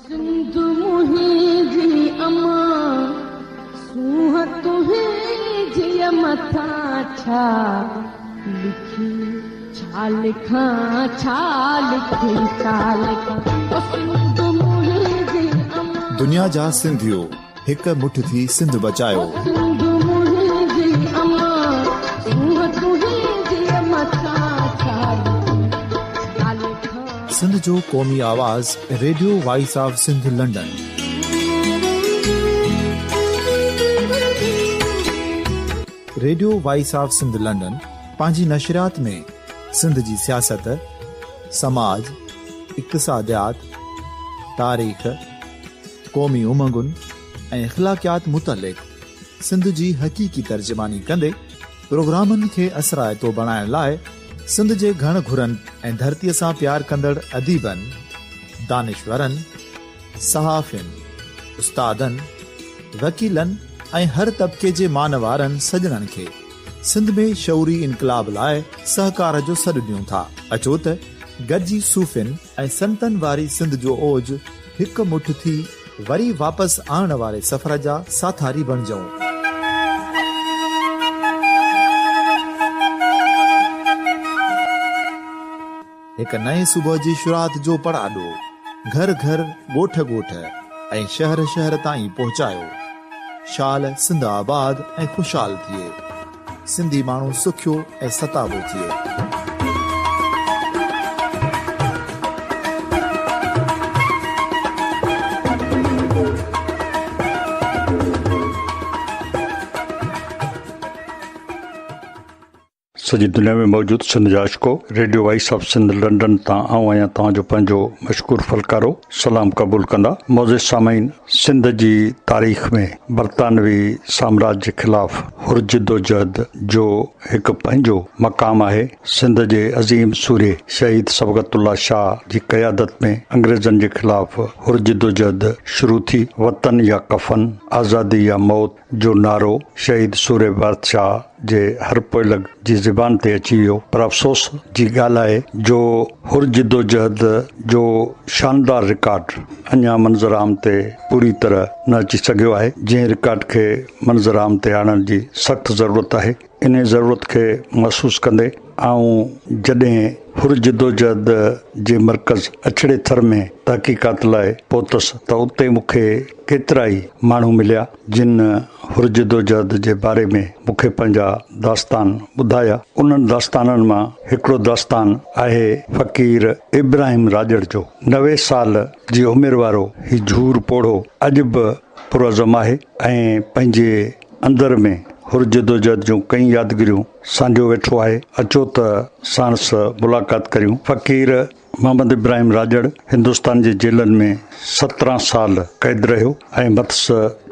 سنڌ منهنجي امان، سونهن تنهنجي مٿان ڇا لکي، ڇا لکان، ڇا لکي، ڇا لکان، او سنڌ منهنجي امان. دنيا جا سنڌيو هڪ مٺ ٿي سنڌ بچايو. او سنڌ منهنجي امان، سونهن تنهنجي مٿان ڇا لکي، ڇا لکان. سنڌ جو قومي آواز radio voice of Sindh London. Radio voice of Sindh London پنهنجي نشريات ۾ سنڌ جي سياست، سماج، اقتصاديات، تاريخ، قومي امنگن ۽ اخلاقيات متعلق سنڌ جي حقيقي ترجماني ڪندي پروگرامن کي اثرائتو بڻائڻ لاء سنڌ جي گهڻ گهرن ۽ ڌرتيء سان پيار ڪندڙ اديبن، دانشورن، صحافين، استادن، وڪيلن ۽ هر طبقي جي مان وارن سڄڻن کي سنڌ ۾ شعوري انقلاب لاء سهڪار جو سڏ ڏيون ٿا. اچو ته گڏجي صوفين ۽ سنتن واري سنڌ جو اوج هڪ مٺ ٿي وري واپس آڻڻ واري سفر جا ساٿاري بڻجون. هڪ نئين صبح جي شروعات جو پڙاڏو گهر گهر، ڳوٺ ڳوٺ ۽ شهر شهر تائين پهچايو. شال سنڌ آباد ۽ خوشحال ٿئي. سنڌي ماڻهو سکيو ۽ ستابو ٿئي. سڄي دنيا ۾ موجود سنڌ جا عاشقو، radio voice of Sindh London تان آئون آهيان توهان جو پنهنجو مشڪور ڦلڪارو، سلام قبول ڪندا. معزز سامعين، سنڌ جي تاريخ ۾ برطانوي سامراج جي خلاف حر جدوجهد جو هڪ پنهنجو مقام آهي. سنڌ جي عظيم سورهيه شهيد صبغت الله شاهه جي قيادت ۾ انگريزن جي خلاف حر جدوجهد شروع ٿي. وطن يا ڪفن، آزادي يا موت جو نعرو شهيد سورهيه بادشاهه جي هر پوئلڳ جي زبان تي اچي ويو پر افسوس جي ڳالهه آهي جو حر جدوجهد جو شاندار رڪارڊ اڃا منظر عام تي پوري طرح نه اچي سگهيو آهي جنهن رڪارڊ کي منظر عام تي آڻڻ جي سخت ضرورت آهي انهي ضرورت کي محسوس ڪندي آئون جڏهن حر جدوجهد جي مرڪز اڇڙي ٿر ۾ تحقيقات لاء پهتس ته اتي مون کي ڪيترائي ماڻهو مليا جن حر جدوجهد جي باري ۾ مون کي پنهنجا داستان ٻڌايا. انهن داستانن مان هڪڙو داستان آهي فقير ابراهيم راڄڙ جو. 90 سال جي عمر وارو هي جهور پوڙهو اڄ به پرعزم آهي ۽ پنهنجي اندر ۾ حر جدوجهد جون ڪئين يادگيريون سانڍيو ويٺو آهي. اچو ته ساڻس ملاقات ڪريون. فقير محمد ابراهيم راڄڙ هندستان جي جيلن ۾ 17 سال قيد رهيو ۽ مٿس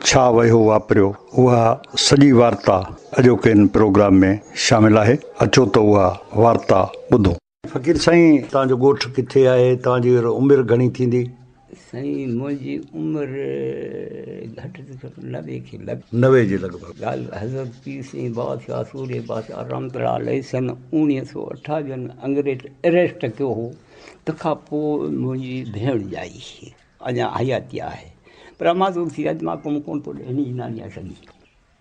ڇا وهيو واپريو اها سڄي وارتا اڄوڪي هن پروگرام ۾ شامل آهي اچو ته اها وارتا ٻڌون. فقير سائين توهان جو ڳوٺ ڪٿي آهي توهان جي عمر گهڻي ٿيندي؟ سائين منهنجي عمر گهٽ ۾ گهٽ 90 کي لڳ. 90 جي لڳ ڀڳ. ڳالهه حضرت پير سائين بادشاهه سورهيه بادشاهه رحمت الله عليه سن اوڻيهه سو اٺاويهه ۾ انگريز اريسٽ ڪيو هو تنهن کان پوء منهنجي ڀيڻ ڄائي اڃا حياتي آهي پر معذور ٿي ويا مان ڪم ڪونه ٿو ڏئي هن جي ناني آهي سڄي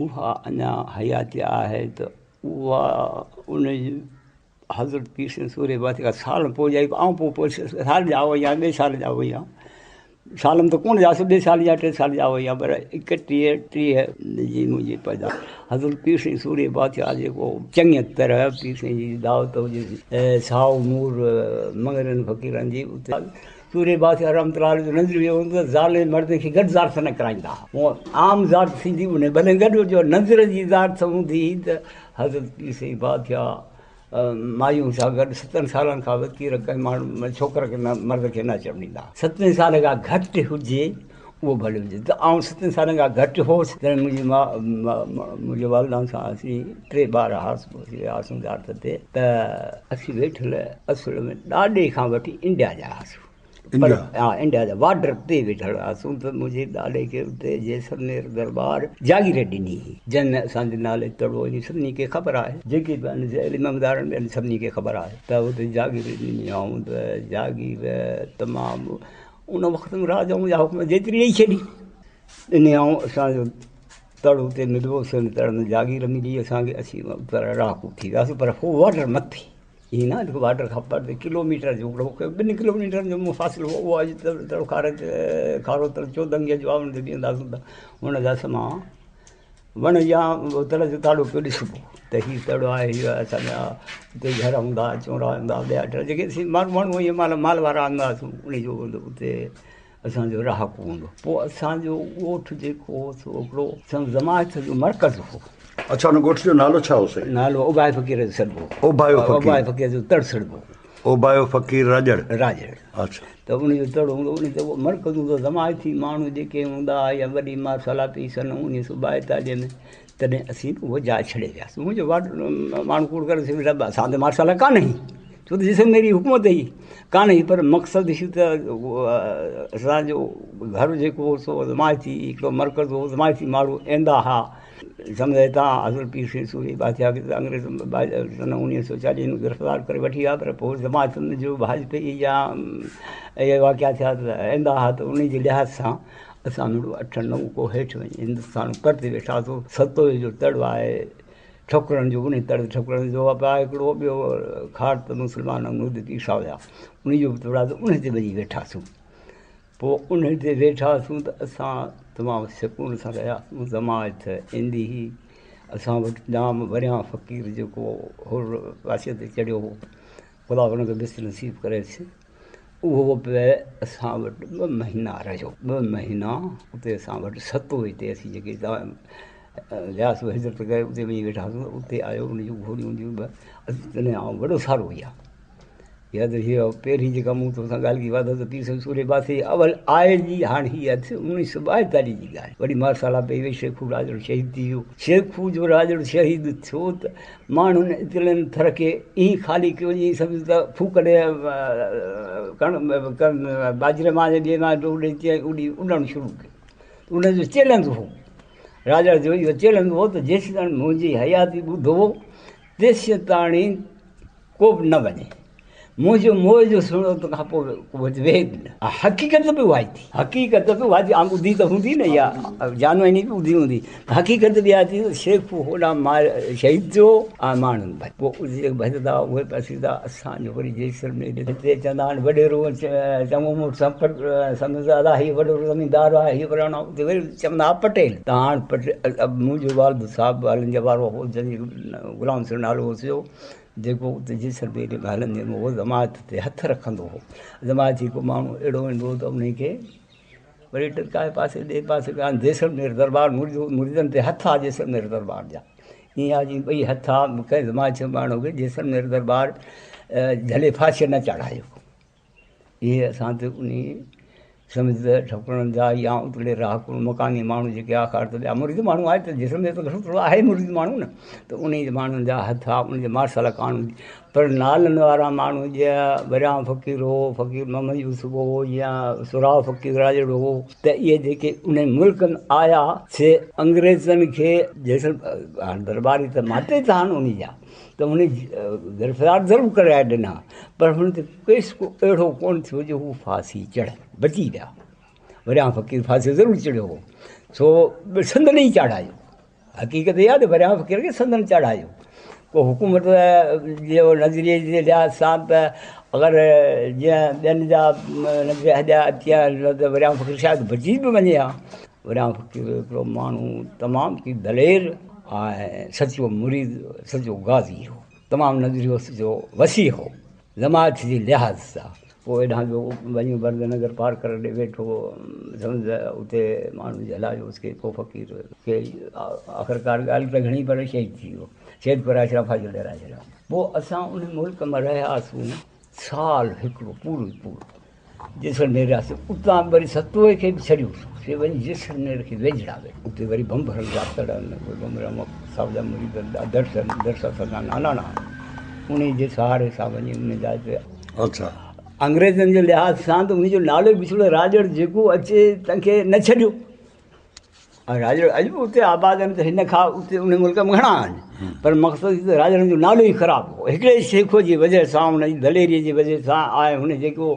اها اڃا حياتي آهي ته اها ان جي حضرت پير سائين سورهيه بادشاهه کان سال پوء ڄائي آئون پوء پوء سال ڄائو آهيان ٻئي سال ڄائو آهيان سال ۾ ته ڪونه ڄائس ٻئي سال يا ٽي سال ڄائو آهيان پر ايڪٽيهه ٽيهه جي منهنجي پيدا حضرت پير سائين سورهيه بادشاهه جيڪو چڱي طرح پير سائين جي دعوت هجي سائو مور مڱرين فقيرن جي اتي سورهيه بادشاهه رحمت الله عليه جو نظريو اهو هوندو ته زال ۽ مرد کي گڏ زارت نه ڪرائيندا هئا عام زارت ٿيندي ان ڀلي گڏ هجي نظر جي زارت هوندي هئي ته حضرت پير سائين بادشاهه مايون سان گڏ ستن سالن کان وڌيڪ ڪنهن ماڻهو ڇوڪر کي نه مرد کي نه اچڻ ڏيندا ستن سال کان گهٽ هجي اهو ڀلي هجي ته آئون ستن سالن کان گهٽ هوس تڏهن منهنجي ماء منهنجي والدان سان اسين ٽي ٻار هئاسون زارت تي ته اسين ويٺل اصل ۾ ڏاڏي کان وٺي انڊيا جا هئاسون پر ها انڊيا جا بارڊر تي ويٺل هئاسون ته منهنجي ڏاڏي کي اتي جيسلمير درٻار جاگير ڏني هئي جنهن ۾ اسان جي نالي تڙو هئي سڀني کي خبر آهي جيڪي به آهن علمدارن ۾ سڀني کي خبر آهي ته اتي جاگير ڏني هئائون ته جاگير تمام ان وقت ۾ راجائن جا حڪم جيتري ڏئي ڇڏي. ڏنائون اسان جو تڙ اتي مليو سو ان تڙ ۾ جاگير ملي اسان کي اسين اتر رهاڪو ٿي وياسين پر هو بارڊر مٿي ائين نه جيڪو بارڊر کان پرتي ڪلوميٽر جو هڪڙو ٻن ڪلوميٽرن جو مفاصلو هو اهو اڄ تڙ کاري کارو تڙ چودنگي جو آهي ان تي بيهنداسون ته هن جا سما وڻ يا تڙ جو تاڙو پيو ڏسبو ته هي تڙ آهي هي اسان جا اتي گهر هوندا چونرا هوندا ٻيا ٽيا جيڪي اسين ماڻهو ائين مال مال وارا هوندا هئاسون ان جو اتي اسان جو رهاڪو هوندو پوء اسان جو ڳوٺ جيڪو هو سو هڪڙو جماعت جو مرڪز هو. اڇا ان ڳوٺ جو نالو ڇا هو سائين؟ نالو اوڀايو فقير جو سڏبو هو. اوڀايو فقير. اوڀايو فقير جو تڙ سڏبو هو. اوڀايو فقير راڄڙ. راڄڙ. اڇا. ته ان جو تڙ هوندو ان تي مرڪز هوندو جماعتي ماڻهو جيڪي هوندا هئا يا وڏي مارشل آفيسر اڻويهه سو ٻائيتاليهه ۾ تڏهن اسين به اها جاء ڇڏي وياسين. منهنجو ماڻهو ڪوڙ ڪري سگهن ٿا اسان تي مارشل لا ڪانه هئي ڇو ته جيسلمير جي حڪومت هئي ڪانه هئي پر مقصد هي ته اسان جو گهر جيڪو هو سو جماعتي هڪڙو مرڪز هو جماعتي ماڻهو ايندا هئا سمجهه هتان حضرت پير سائين سورهيه بادشاهه کي انگريز سن 1940 ۾ گرفتار ڪري وٺي ويا پر پوء جماعتن جو ڀاڄ پئي يا اهي واقعا ٿيا ته ايندا هئا ته ان جي لحاظ سان اسان مڙو اٺ نو ڪوهه هيٺ وڃي هندستان پرتي ويٺاسون. ستوئي جو تڙ آهي ٺڪرن جو، انهي تڙ ٺڪرن جو آهي هڪڙو ٻيو کاٽ ته مسلمان مرد پيسا هيا انهي جو به تڙ آهي ته انهي تي وڃي ويٺاسون. پوء انهي تي ويٺاسون ته اسان تمام سڪون سان رهياسون. جماعت ايندي هئي اسان وٽ ڄام وريان فقير جيڪو حر پاسي تي چڙهيو هو خدا هن کي بهشت نصيب ڪريس. اهو به اسان وٽ ٻه مهينا رهيو. ٻه مهينا اتي اسان وٽ ستوئي تي اسين جيڪي هتان وياسون هجرت ڪري اتي وڃي ويٺاسون اتي آيو ان جون گهوڙيون هونديون ٻه تڏهن آئون وڏو سارو هيا يا ته هيء پهرين جيڪا مون توسان ڳالهه ڪئي واڌو ته پير سائين سورهيه بادشاهي اول آئي جي هاڻي هي اٿ 1942 جي ڳالهه وڏي مارشالا پئي وئي شيخو راڄڙ شهيد ٿي ويو شيخو جو راڄڙ شهيد ٿيو ته ماڻهن اتلن ٿر کي ائين خالي ڪيو جيئن سمجهه ته ڦوڪ ڏي ڪڻڪ ٻاجهري مان يا ٻئي مان اڏي تيئن اڏي اڏڻ شروع ڪيو ان جو چئلينج هو راجا جو اهو چئلينج هو ته جيسيتائين منهنجي حياتي ٻڌو تيسيتاڻي ڪو به نه وڃي. منهنجو موئي جو سڻو ته کان پوء ڪو وٽ ويهي به نه. حقيقت به اها ئي ٿي. حقيقت به اها ٿي. عام ٻڌي ته هوندي نه يا جانو عيني به ٻڌي هوندي. حقيقت به اها ٿي ته شيخ هوڏانهن مار شهيد ٿيو ۽ ماڻهن ڀڄ. پوء جيڪي ڀڄندا اهي به اسين ته اسان جو وري جيسلمير هتي چوندا آهن وڏيرو چڱو مڙس سمجهندا ادا هي وڏو زميندار آهي هي فلاڻو اتي وري چوندا ها پٽيل ته هاڻ پٽيل منهنجو والد صاحب هالن جي وارو هو جنهن جو غلام حسين نالو هوس جو جيڪو اتي جيسلمير ۾ هلندي هو جماعت تي هٿ رکندو هو. جماعتي ڪو ماڻهو اهڙو ايندو هو ته انهي کي وري ٽرڪائي پاسي ٻئي پاسي پيا جيسلمير دربار مريدن تي هٿ آ جيسلمير دربار جا ائين آ جيئن ٻئي هٿ آ ڪنهن جماعت جو ماڻهو کي جيسلمير دربار جهلي ڦاسي نه چاڙهايو. اهي اسان تي انهي سمجهه ته ٺڪرن جا يا اتڙي رهاڪو مڪاني ماڻهو جيڪي آخر ته ٻيا مريد ماڻهو آهي ته جيسلمير ته گهڻو ٿورو آهي مريد ماڻهو نه ته انهي جي ماڻهن جا هٿ آ ان جي مارشل قانون پر نالن وارا ماڻهو جيئن وريام فقير هو فقير محمد يوسف هو يا سهراب فقير راڄڙ هو ته اهي جيڪي انهي ملڪ ۾ آيا سي انگريزن کي جيسل هاڻ درباري ته ماتي ٿا آهن انهي جا ته هن گرفتار ضرور ڪرائي ڏنا پر هن تي ڪيس ڪو اهڙو ڪونه ٿيو جو هو ڦاسي چڙهن بچي ويا وريام فقير ڦاسي ضرور چڙهيو هو سو سندن ئي چاڙهايو حقيقت اها ته وريام فقير کي سندن چاڙهايو ڪو حڪومت جو نظريي جي لحاظ سان ته اگر جيئن ٻين جا نظريا هليا تيئن ته وريام فقير شايد بچي به وڃي ها وريام فقير هڪڙو ماڻهو تمام ڪي دلير ۽ سچو مريد سچو غازي هو تمام نظريو جو وسيع هو جماعت جي لحاظ سان پوء هيڏانهن جو وڃي برد نگر پارڪر ڏي ويٺو سمجهه اتي ماڻهو جهلايو اس کي ڪو فقير کي آخرڪار ڳالهه ته گهڻي پر شهيد ٿي ويو شهيد ڪرائي ڇڏيا ڦاسي ڏيارائي ڇڏيا پوء اسان ان ملڪ ۾ رهياسون سال هڪڙو پورو پورو جيسلمير وياسين اتان وري ستوئي کي به ڇڏيوسون سي وڃي جيسلمير کي ويجهڙا ويٺا اتي وري ڀنڀرن جا تڙ آهن اهي ڀنڀرا صاحب جا مريد درس درس اسان جا ناناڻا انهي جي سهاري سان وڃي ان جاء تي اڇا انگريزن جي لحاظ سان ته ان جو نالو ئي بڇڙو راڄڙ جيڪو اچي تنهن کي نه ڇڏيو ۽ راڄڙ اڄ به اتي آباد آهن ته هن کان اتي ان ملڪ ۾ گهڻا آهن پر مقصد هي ته راڄڙن جو نالو ئي خراب هو هڪڙي شيخو جي وجه سان هن جي دليري جي وجه سان آء هن جيڪو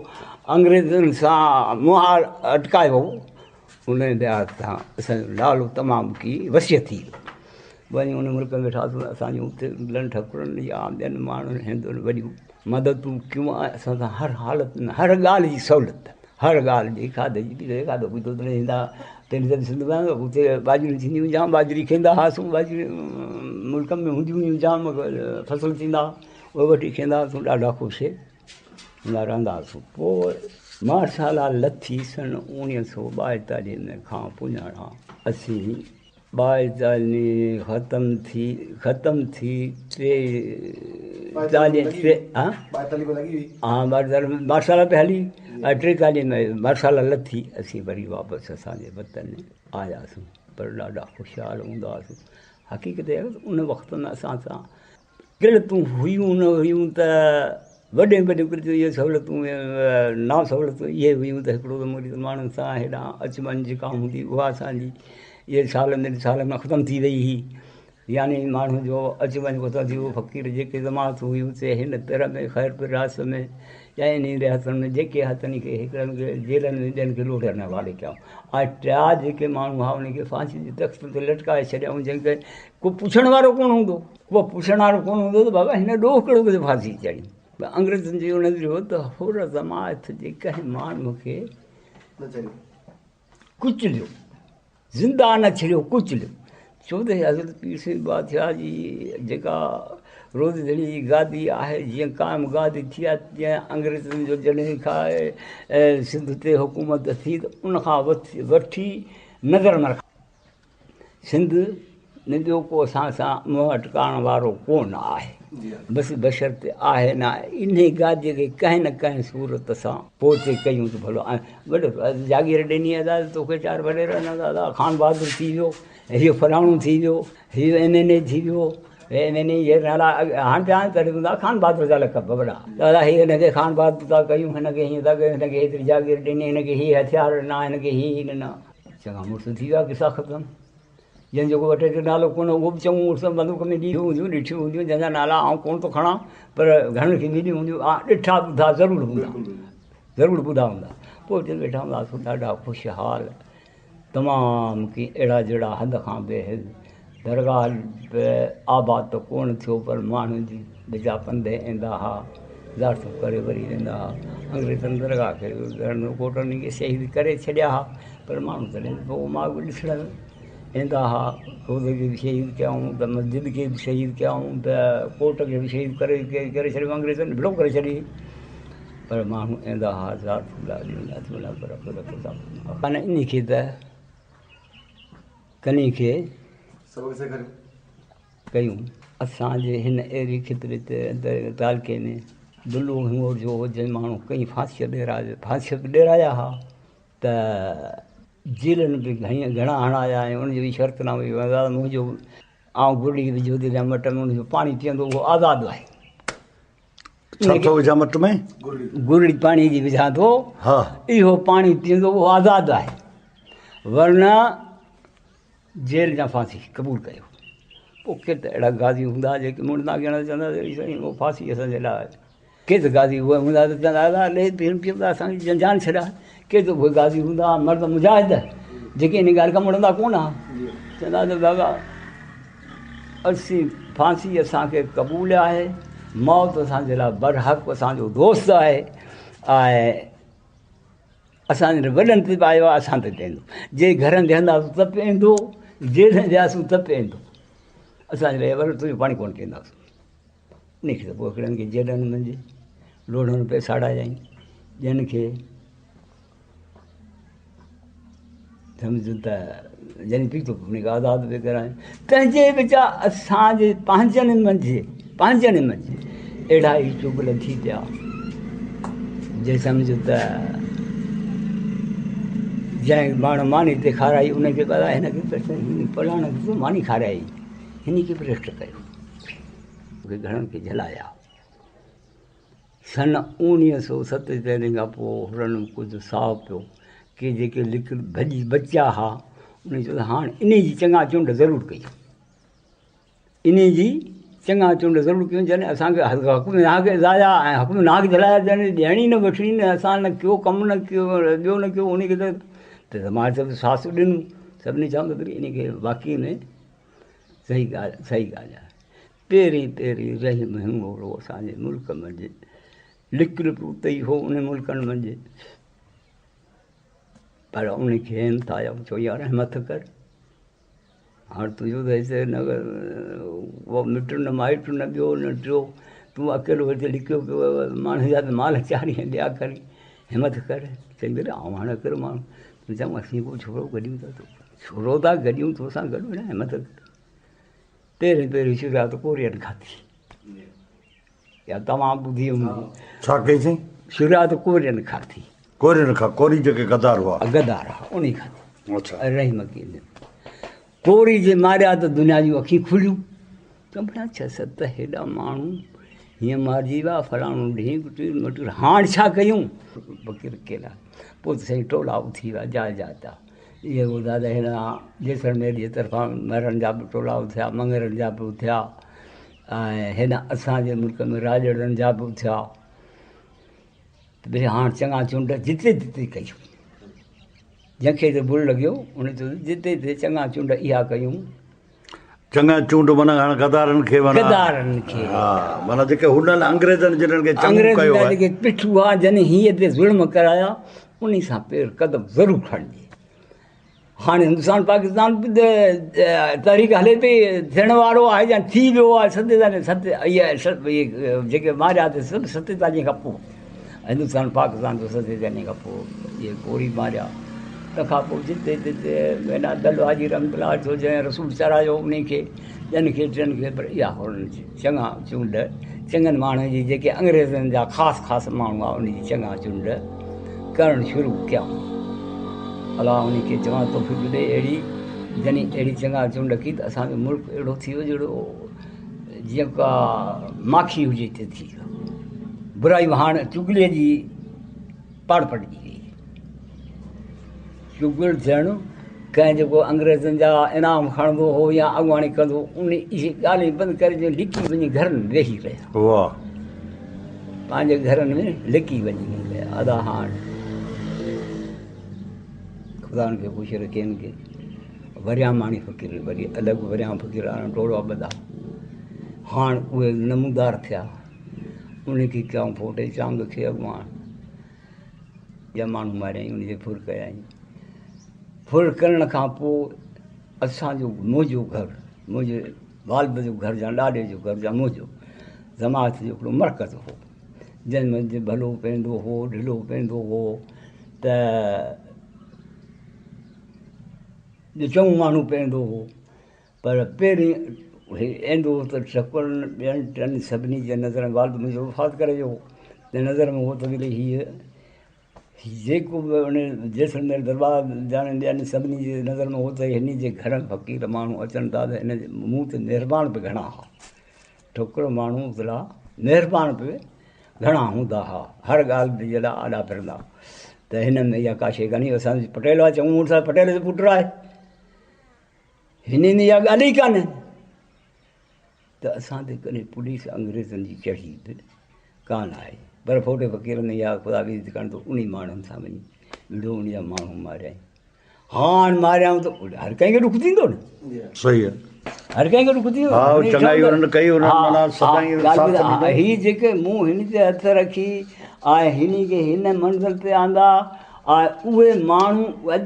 انگريزن سان مهاڙ اٽڪايو، ان لحاظ سان اسان جو نالو تمام ڪي وسيع ٿي ويو. وڃي ان ملڪ ۾ ويٺاسون، اسان جون اتي لنڊ ٺڪرن يا ٻين ماڻهن هندن وڏيون مددون ڪيون ۽ اسان سان هر حالت ۾ هر ڳالهه جي سهولت، هر ڳالهه جي کاڌي جي پيتي جي کاڌو پيتو تڏهن ايندا تڏهن سنڌ ۾ اتي ٻاجهريون ٿينديون هيون جام ٻاجهري کيندا هئاسون ٻاجهري ملڪ ۾ هونديون هيون جام فصل ٿيندا هئا اهي وٺي کيندا هئاسون ڏاڍا خوش هوندا رهندا هئاسون پوء مارشالا لٿي سن 1942 ۾ کان پڄاڻا اسين 42 ختم ٿي ختم ٿي 43 ٽي ها ها مارشالا پئي هلي ۽ 43 ۾ مارشالا لٿي اسين وري واپس اسانجي وطن آياسون پر ڏاڍا خوشحال هوندا هئاسون حقيقت ان وقت ۾ اسان سان قلتون هيون نه هيون ته وڏيون وڏيون قلتون اهي سهولتون نا سهولتون اهي هيون ته هڪڙو ته مريض ماڻهن سان هيڏانهن اچ وڃ جيڪا هوندي اها اسانجي اهي سال ۾ سال ۾ ختم ٿي وئي هئي يعني ماڻهو جو اچ وڃ ختم ٿي ويو فقير جيڪي جماعت هئي اتي هن تر ۾ خيرپور رياست ۾ يا انهي رياستن ۾ جيڪي هٿن کي هڪڙن کي جيلن ۾ ٻين کي لوڙهن حوالي ڪيائون ۽ ٽيا جيڪي ماڻهو هئا انهن کي ڦاسي جي تخت تي لٽڪائي ڇڏيائون جنهن کي ڪو پڇڻ وارو ڪونه هوندو ڪو پڇڻ وارو ڪونه هوندو ته بابا هن ڏوهه ڪهڙو ڪيو ڦاسي چڙهي انگريزن جو اهو نظريو هو ته حر جماعت جي ڪنهن ماڻهو کي ڪچليو زنده نه ڇڏيو ڪچليو ڇو ته حضرت پير سائين بادشاهه جي جيڪا روز ڌڻي جي گادي آهي جيئن قائم گادي ٿي آهي تيئن انگريزن جو جڏهن کان سنڌ تي حڪومت ٿي ته ان کان وٺي نظر نه رکا سنڌ ۾ ٻيو ڪو اسان سان منهن اٽڪائڻ وارو ڪونه آهي. بس بشرط آهي نه انهي گاديء کي ڪنهن نه ڪنهن صورت سان پوئتي ڪيون ته ڀلو ۽ وڏو جاگير ڏني آهي دادا توکي چار وڏيرا نه دادا خان بهادر ٿي ويو هيء فلاڻو ٿي ويو هيء ايم اين اي ٿي ويو ايم اين اي جي نالا هاڻ پيا آهن تڏهن هوندا خان بهادر جا لقب وڏا دادا هي هن کي خان بهادر ٿا ڪيون هن کي هيئن ٿا ڪيون هن کي هيتري جاگير ڏني هن کي هي هٿيار ڏنا هن کي هي ڏنا چڱا مڙس ٿي ويا قصا ختم. جنهن جو ڪو وٽ جو نالو ڪونه اهو به چڱو مڙس بندوق ۾ ڏٺيون هونديون ڏٺيون هونديون جنهن جا نالا آئون ڪونه ٿو کڻان پر گهڻن کي مليون هونديون آ ڏٺا ٻڌا ضرور هوندا ضرور ٻڌا هوندا پوء اتي ويٺا هونداسون ڏاڍا خوشحال تمام ڪي اهڙا جهڙا حد کان بي حد درگاهه به آباد ته ڪونه ٿيو پر ماڻهن جي بجا پنڌ ايندا ها زيارتون ڪري وري ويندا ها انگريزن درگاهه کي ڪوٽن کي شهيد ڪري ڇڏيا ها پر ماڻهو تڏهن به پوء ماڳ ڏسڻ ايندا ها روضي کي به شهيد ڪيائون ته مسجد کي به شهيد ڪيائون ته ڪوٽ کي به شهيد ڪري ڪري ڇڏيو انگريزن ڀلو ڪري ڇڏي پر ماڻهو ايندا ها زيارتون پر ان کي ته ڪني کي سبق سيکاريو. ڪيون. اسان جي هن ايري خطري تي تعلقي ۾ دلو هڱور جو هو جنهن ماڻهو ڪئين ڦاسيء ڏيرايا ڦاسيء به ڏيرايا ها ته جيلن به گهڻي گهڻا هڻايا ۽ ان جو به شرط نه هئي منهنجو آئون گرڙي وجهو ٿي ڏيان مٽ ۾ ان جو پاڻي پيئندو اهو آزاد آهي. ڇا ٿو وجهان مٽ ۾؟ گرڙي پاڻي جي وجهان ٿو. ها. اهو پاڻي پيئندو اهو آزاد آهي ورنه جيل يا ڦاسي قبول ڪيو. پوء ڪي ته اهڙا غازي هوندا جيڪي مڙندا ڪين چوندا سائين اهو ڦاسي اسان جي لاء ڪي ته غازي اهي هوندا ته چوندا دادا ڏي پيئون پيئون ٿا اسان جي جان ڇڏا ڪي ته اهي غازي هوندا مرد مجاهد جيڪي ان ڳالهه کان مڙندا ڪونه ها چوندا ته بابا اسين ڦاسي اسان کي قبول آهي موت اسان جي لاء برحق اسان جو دوست آهي ۽ اسان جي وڏن تي به آيو آهي اسان تي به ايندو جي گهرن ويهنداسون ته به ايندو جيل ۾ وياسون ته به ايندو اسان جي لاء وري تنهنجو پاڻي ڪونه پيئنداسون ان کي ته پوء هڪڙن کي جيلن منجهه لوڙهن پئي ساڙايائين ٻين کي سمجهه ته جن پيتو ان کي آزاد پئي ڪرايائين تنهنجي وچان اسان جي پنهنجن منجهه پنهنجن منجهه اهڙا ئي چغل ٿي پيا جي سمجهه ته جنهن ماڻهو ماني تي کارائي ان کي پتا هن کي فلاڻي کي ماني کارائي هن کي به ريسٽ ڪيو گهڻن کي جهلايا سن 1947 کان پوء هنن ڪجهه ساهه پيو. ڪي جيڪي لڪ ڀڄي بچيا ها، انهن چيو ته هاڻ انهي جي چڱا چونڊ ضرور ڪئي. انهي جي چڱا چونڊ ضرور ڪيون جڏهن اسان کي حڪم ناحق ضايع ۽ حڪم ناحق جلايا جڏهن ڏيڻي نه وٺڻي نه اسان نه ڪيو ڪم نه ڪيو ٻيو نه ڪيو ان کي ته مان سڀ ساٿ ڏنو سڀني چيو ته ان کي واقعي ۾ صحيح ڳالهه صحيح ڳالهه آهي پهرين پهرين رحيم هڱورو اسان جي ملڪ منجهه لڪ لڪ اتي ئي هو ان ملڪن منجهه پر ان کي همٿايو چيو يار همٿ ڪر هاڻ تنهنجو ته هتي نه ڪو مٽ نه مائٽ نه ٻيو نه ٽيو تون اڪيلو هتي لڪيو پيو ماڻهن جا ته مال چاري ٻيا ڪرين همت ڪر چئي ڀلا آئون هاڻي اڪيلو ماڻهو تون چئون اسين ڪو ڇورو گڏيون ٿا تو ڇورو ٿا گڏيون توسان گڏ نه همت ڪر پهرين پهرين شروعات ڪورين کاتي يا توهان ٻڌي هوندي. ڇا ڪئي سائين؟ شروعات ڪورين کان ٿي. ڪورين کان، ڪوري جيڪي غدار هئا. غدار هئا، انهي کان ٿي. اڇا. رحيم ڪين. ڪوري جي ماريا ته دنيا جون اکيون کليون. چون ڀلا ڇهه ست هيڏا ماڻهو هيئن مارجي ويا، فلاڻو ڍينگ ٽير مٽير، هاڻ ڇا ڪيون؟ فقير ڪيلا. پوء ته سائين ٽولا اٿي ويا جاء جاء تان. اهي ٻڌا ته هن جيسلمير جي طرفان مهرن جا به ٽولا اٿيا، مڱرن جا به اٿيا. ۽ هيڏانهن اسان جي ملڪ ۾ راڄڙن جا به اٿيا ته ڀئي هاڻ چڱا چونڊ جتي تتي ڪيون جنهن کي ته بر لڳيو ان چيو جتي تتي چڱا چونڊ اها ڪيون. چڱا چونڊ معنيٰ هاڻ غدارن کي معنيٰ غدارن کي ها معنيٰ جيڪي هنن انگريزن جنھن کي چڱو ڪيو آهي جيڪي پٺو آ جن هيء تي ظلم ڪرايا انهي سان پير قدم ضرور کڻجي. هاڻي هندستان پاڪستان به تحريڪ هلي پئي ٿيڻ وارو آهي يا ٿي ويو آهي ستيتاليهه ست اهي جيڪي ماريا ته سڀ ستيتاليهه کان پوء هندستان پاڪستان جو ستيتاليهه کان پوء اهي ڪوري ماريا تنهن کان پوء جتي تتي وينا دل حاجي رحمت الله ٿيو جنهن رسول چڙهايو ان کي ٻين کي ٽين کي پر اها هنن جي چڱا چونڊ چڱن ماڻهن جي جيڪي انگريزن جا خاص خاص ماڻهو هئا ان جي چڱا چونڊ ڪرڻ شروع ڪيائون. الله انهي کي چوان توفيق ڏي اهڙي جني اهڙي چڱا چونڊ ڪئي ته اسان جو ملڪ اهڙو ٿي ويو جهڙو جيئن ڪا ماکي هجي تي ٿي ويو. برايون هاڻ چغليء جي پاڙ پٽجي وئي. چغل ٿيڻ ڪنهن جيڪو انگريزن جا انعام کڻندو هو يا اڳواڻي ڪندو هو ان اهي ڳالهيون بند ڪري جو لڪي وڃي گهرن ۾ ويهي رهيا. واهه. پنهنجي گهرن ۾ لڪي وڃي رهيا. ادا هاڻ خدا ان کي خوش رکي ان کي ورياماڻي فقير وري الڳ وريام فقير وارا ٽولو ٻڌا هاڻ اهي نمودار ٿيا ان کي ڪيائون ڦوٽي چانگ کي اڳواڻ جا ماڻهو ماريائين ان جي ڦر ڪيائين ڦر ڪرڻ کان پوء اسانجو منهنجو گهر منهنجي والد جو گهر يا ڏاڏي جو گهر يا منهنجو جماعت جو هڪڙو مرڪز هو جنهن ۾ ڀلو پوندو هو ڍلو پوندو هو ته چڱو ماڻهو پوندو هو پر پهرين هي ايندو هو ته ٺڪرن ٻين ٽن سڀني جي نظر ۾ والد منهنجو وفات ڪري ويو هو ته نظر ۾ هو ته ڀلي هيء جيڪو به ان جيسلمير درٻار ڄاڻي ٻين سڀني جي نظر ۾ هو ته هن جي گهر ۾ فقير ماڻهو اچن ٿا ته هن جي مون تي مهربان به گهڻا هئا ٺڪر ماڻهو ذرا مهربان به گهڻا هوندا هئا هر ڳالهه جي لاء آڏا ڦرندا ته هن ۾ اها ڪا شيء ڪانهي اسان پٽيل آهي چڱو مڙس آهي پٽيل جو پٽ آهي هنن اها ڳالهه ئي ڪانه ته اسان تي ڪڏهن پوليس انگريزن جي چڙهي به ڪانه آئي پر ڦوٽي فقير ۾ اها خدا ويز ڪرڻ ته انهي ماڻهن سان وڃي وڙهيو ان جا ماڻهو ماريائين هاڻ ماريائون ته هر ڪنهن کي ڏک ٿيندو نه صحيح آهي هر ڪنهن کي ڏک ٿيندو ها چڱائي انهن ڪئي انهن معنيٰ سدائين ساٿ ڏنو هي جيڪي مون هن تي هٿ رکي آء هن کي هن منزل تي آندا آء اهي ماڻهو اڄ